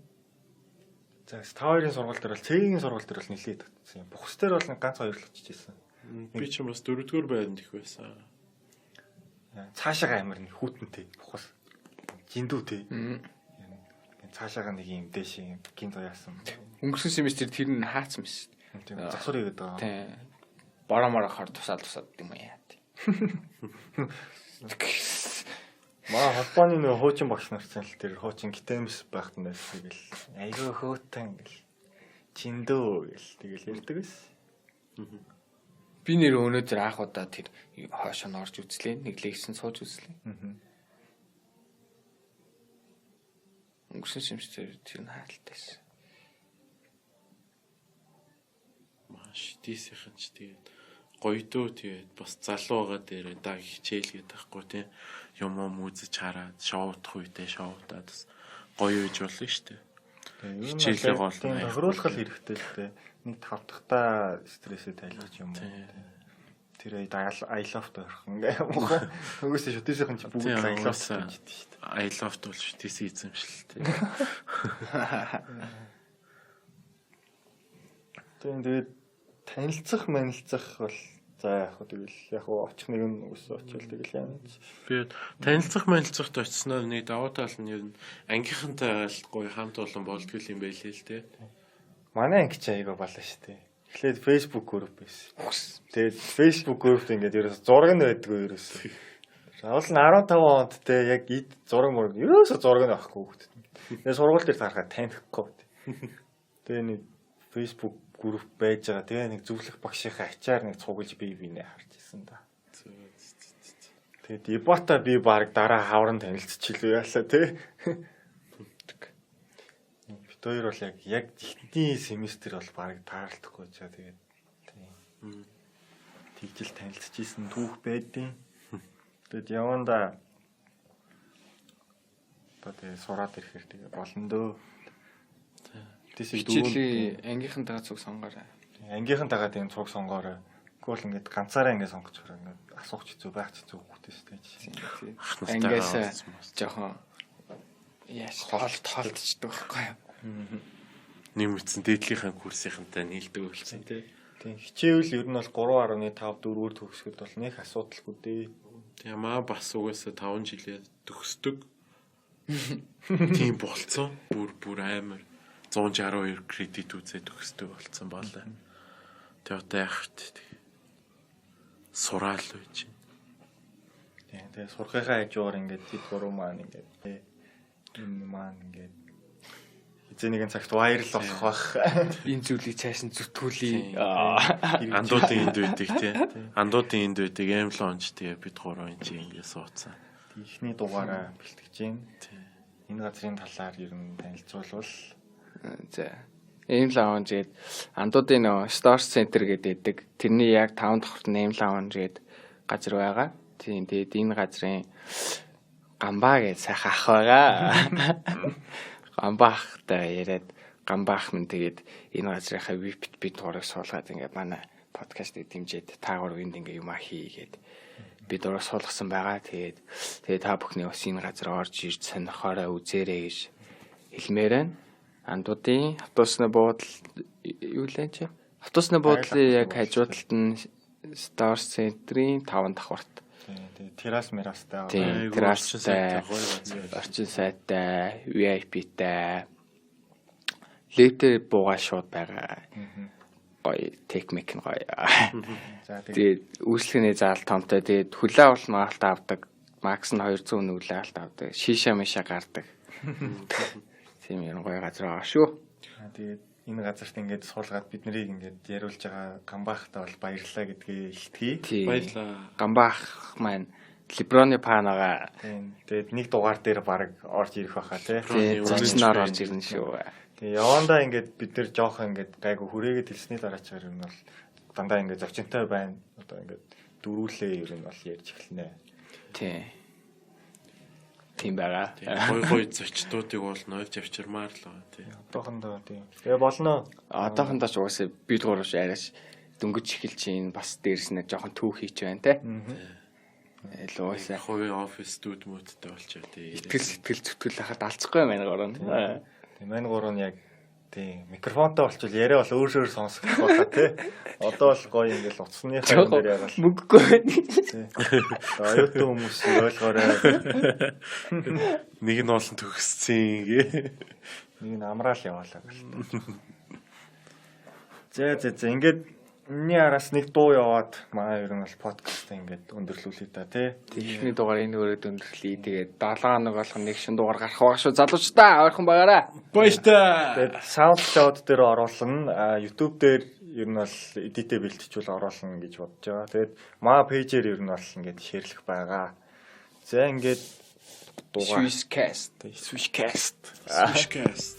за та хоёрын сургууль дээр бол цэгийн сургууль дээр бол нилээд татсан юм. Бухс дээр бол нэг ганц хоёр л очиж ирсэн. Би чинь бас дөрөвдүгээр байранд их байсан. Цаашаага амар нэг хүүтэнтэй бухас. Жиндүүтэй. Цаашаага нэг юм дээш юм гинт яасан. Өнгөрсөн семестр тэр нь хаацсан биш. Тийм засвар хийгээд байгаа. Тийм. Бороо мороо хор тусаал тусаад юм яа. Маа холбооны нөө хуучин багш нар чинь л тэр хуучин гитэмс байхад нь тэгэл айгүй хөтэн гэл чиндөө гэл тэгэл ярьдаг байсан. Би нэр өнөөдөр анх удаа тэр хойш нь орж үзлээ. Нэг лекцэн сууж үзлээ. Өнгөрсөн семестр тэр нь хаалттай байсан. Маш дийсийнхэн ч тэгээд гоё дөө тэгээд бас залуу байгаа дээрээ даг хичээл гэдэг байхгүй тий. Юм юм үзэж хараад шоудах үедээ шоудаад бас гоё үеж болно шүү дээ. Хичээлээ гол нь тохируулах хэрэгтэй л дээ. Нэг тав дахьтаа стрессээ тайлгаж юм уу. Тэр аялавт орхон гэ муухай. Үгүйсээ шүтээсийнхэн чи бүгд л аялавт гэж хэлдэг шүү дээ. Аялавт бол шүтээсийн эзэмшил тий. Тийм тэгээд танилцах манилцах бол за яг хөө тэгэл яг хөө очих нэг нь үс очил тэгэл яана. Би танилцах манилцахт очсноор нэг давуу тал нь ер нь ангийнхантай л гоё хамт олон болдгоо юм байлээ л тий. Манай анги чи айгаа балаа шүү дээ. Эхлээд Facebook group байсан. Тэгээд Facebook group-т ингээд ерөөс зураг нь байдгүй ерөөс. Уул нь 15 онд те яг эд зураг мураг ерөөсө зураг нь авахгүй хүүхдэд. Тэгээд сургууль дээр тарахад танихгүй. Тэгээ нэг Facebook group байж байгаа. Тэгээ нэг зөвлөх багшийнхаа ачаар нэг цуглаж бие биенээ харж исэн да. Тэгээд Ибата би баг дараа хавран танилцчихлээ яалаа те. Бид хоёр бол яг ихний семестр бол баг таарлахгүй чаа тэгээд тийм тэгжил танилцчихсэн түүх байдیں۔ Тэгээд явандаа одоо тэгээ сураад ирэхээр тэгээ болно дөө. Хичээлийн ангийнхантайгаа цуг сонгоорой. Ангийнхан тагаа тийм цуг сонгоорой. Гэхдээ бол ингээд ганцаараа ингээд сонгочихоор ингээд асуух ч хэцүү байх ч хэцүү хүүхдээс тийм. Ангиас жоохон яаш тоолтчдаг байхгүй юу? Нэмэгдсэн дээдлийнхаа курсынхантай нийлдэг болсон тий. Тийм хичээвэл ер нь бол 3.5 4-өр төгсгöd бол нэг асуудалгүй дээ. Тийм аа бас угаасаа 5 жилээ төгсдөг. Тийм болцсон. Бүр амар 162 кредит үзээ төгсдөг болцсон балаа. Тэгээ одоо яах вэ? Сураал байж байна. Тийм тэгээ сурахынхаа хажуугаар ингээд тэд гурван маань ингээд энэ маань ингээд эзэн нэгэн цагт вайрал болох байх. Энэ зүйлийг цааш нь зүтгүүлье. Андуудын энд байдаг тий. Андуудын энд байдаг M launch тэгээ бид гурван энэ чи ингээд суудсан. Эхний дугаараа бэлтгэж байна. Энэ газрын талаар ер нь танилцуулбал За. M lounge гээд андуудын нөгөө Store Center гэдэг байдаг. Тэрний яг 5 давхарт нь M lounge гээд газар байгаа. Тийм тэгээд энэ газрын Гамбаа гэж сайхан ах байгаа. Гамбаа ахтай яриад Гамбаа ах минь тэгээд энэ газрынхаа VIP-т бид гурыг суулгаад ингээд манай подкастыг дэмжиж та гурав энд ингээд юм а хийгээд бид гурав суулгасан байгаа. Тэгээд та бүхний бас энэ газар орж ирж сонирхоорой үзээрэй гэж хэлмээр байна. Андуудын автобусны буудал юу лээ чи? Автобусны буудлын яг хажуу талд нь Star Center-ийн 5 давхарт. Тийм террас мерастай. Тийм террастай, орчин сайтай, VIP-тай. Лифтээр буугаа шууд байгаа. Гоё техник нь гоё. За тэгээд үйлчлэгээний заал томтой. Тэгээд хүлээ авалт магалт авдаг. Макс нь 200 үнэ хүлээ авалт авдаг. Шиша миша гардаг. Тийм юм гоё газар байгаа шүү. Тэгээд энэ газарт ингээд суулгаад бид нарыг ингээд яриулж байгаа Гамбаахтай бол баярлалаа гэдгээ илтгэе. Баярлалаа. Гамбаах маань Леброны фан байгаа. Тийм. Тэгээд нэг дугаар дээр баг орж ирэх байхаа тий. Тийм. Зочноор орж ирнэ шүү. Тэгээ явандаа ингээд бид нэр жоохон ингээд гайгүй хүрээгээд хэлсний дараа ч ер нь бол дандаа ингээд зочинтой байна. Одоо ингээд дөрүүлээ ер нь бол ярьж эхэлнэ. Тий. Тийм байгаа. Гой гой зочдуудыг бол нойлж авчирмаар л байгаа тий. Одоохондоо тийм. Тэгээ болно. Одоохондоо ч угаасаа бид гурав арайш дөнгөж эхэлж чинь бас дээрэс нь жоохон түүх хийж байна те. Л угаасаа Хувийн офис дүүд мүүдтэй болчихоо тий. итгэл сэтгэл зүтгэл хахад алцахгүй байна гурав. Тийм мань гурав нь яг тийм микрофонтой болчвол яриа бол өөр өөр сонсогдох байхаа тий. Одоо бол гоё ингээл утасныхаа юм дээр ягаал. Мөнгөгүй байна. Тий. Оюутан хүмүүс ойлгоорой. Нэг нь олон төгссөн гээ. Нэг нь амраал яваалаа гэлээ. За за за ингээд энэний араас нэг дуу яваад манай ер нь бол подкаст ингээд өндөрлүүлье та тий. Эхний дугаар энэ өрөөд өндөрлөе. Тэгээд 7 хоног болгон нэг шин дугаар гарах байх шүү. Залуучдаа ойрхон байгаарай. Баяртай. Тэгээд SoundCloud дээр оруулна, YouTube дээр ер нь бол edit-ээ бэлтжүүл оруулна гэж бодож байгаа. Тэгээд маа page-ээр ер нь бол ингээд share-лэх байгаа. За ингээд дугаар Swishcast. Swishcast. Swishcast.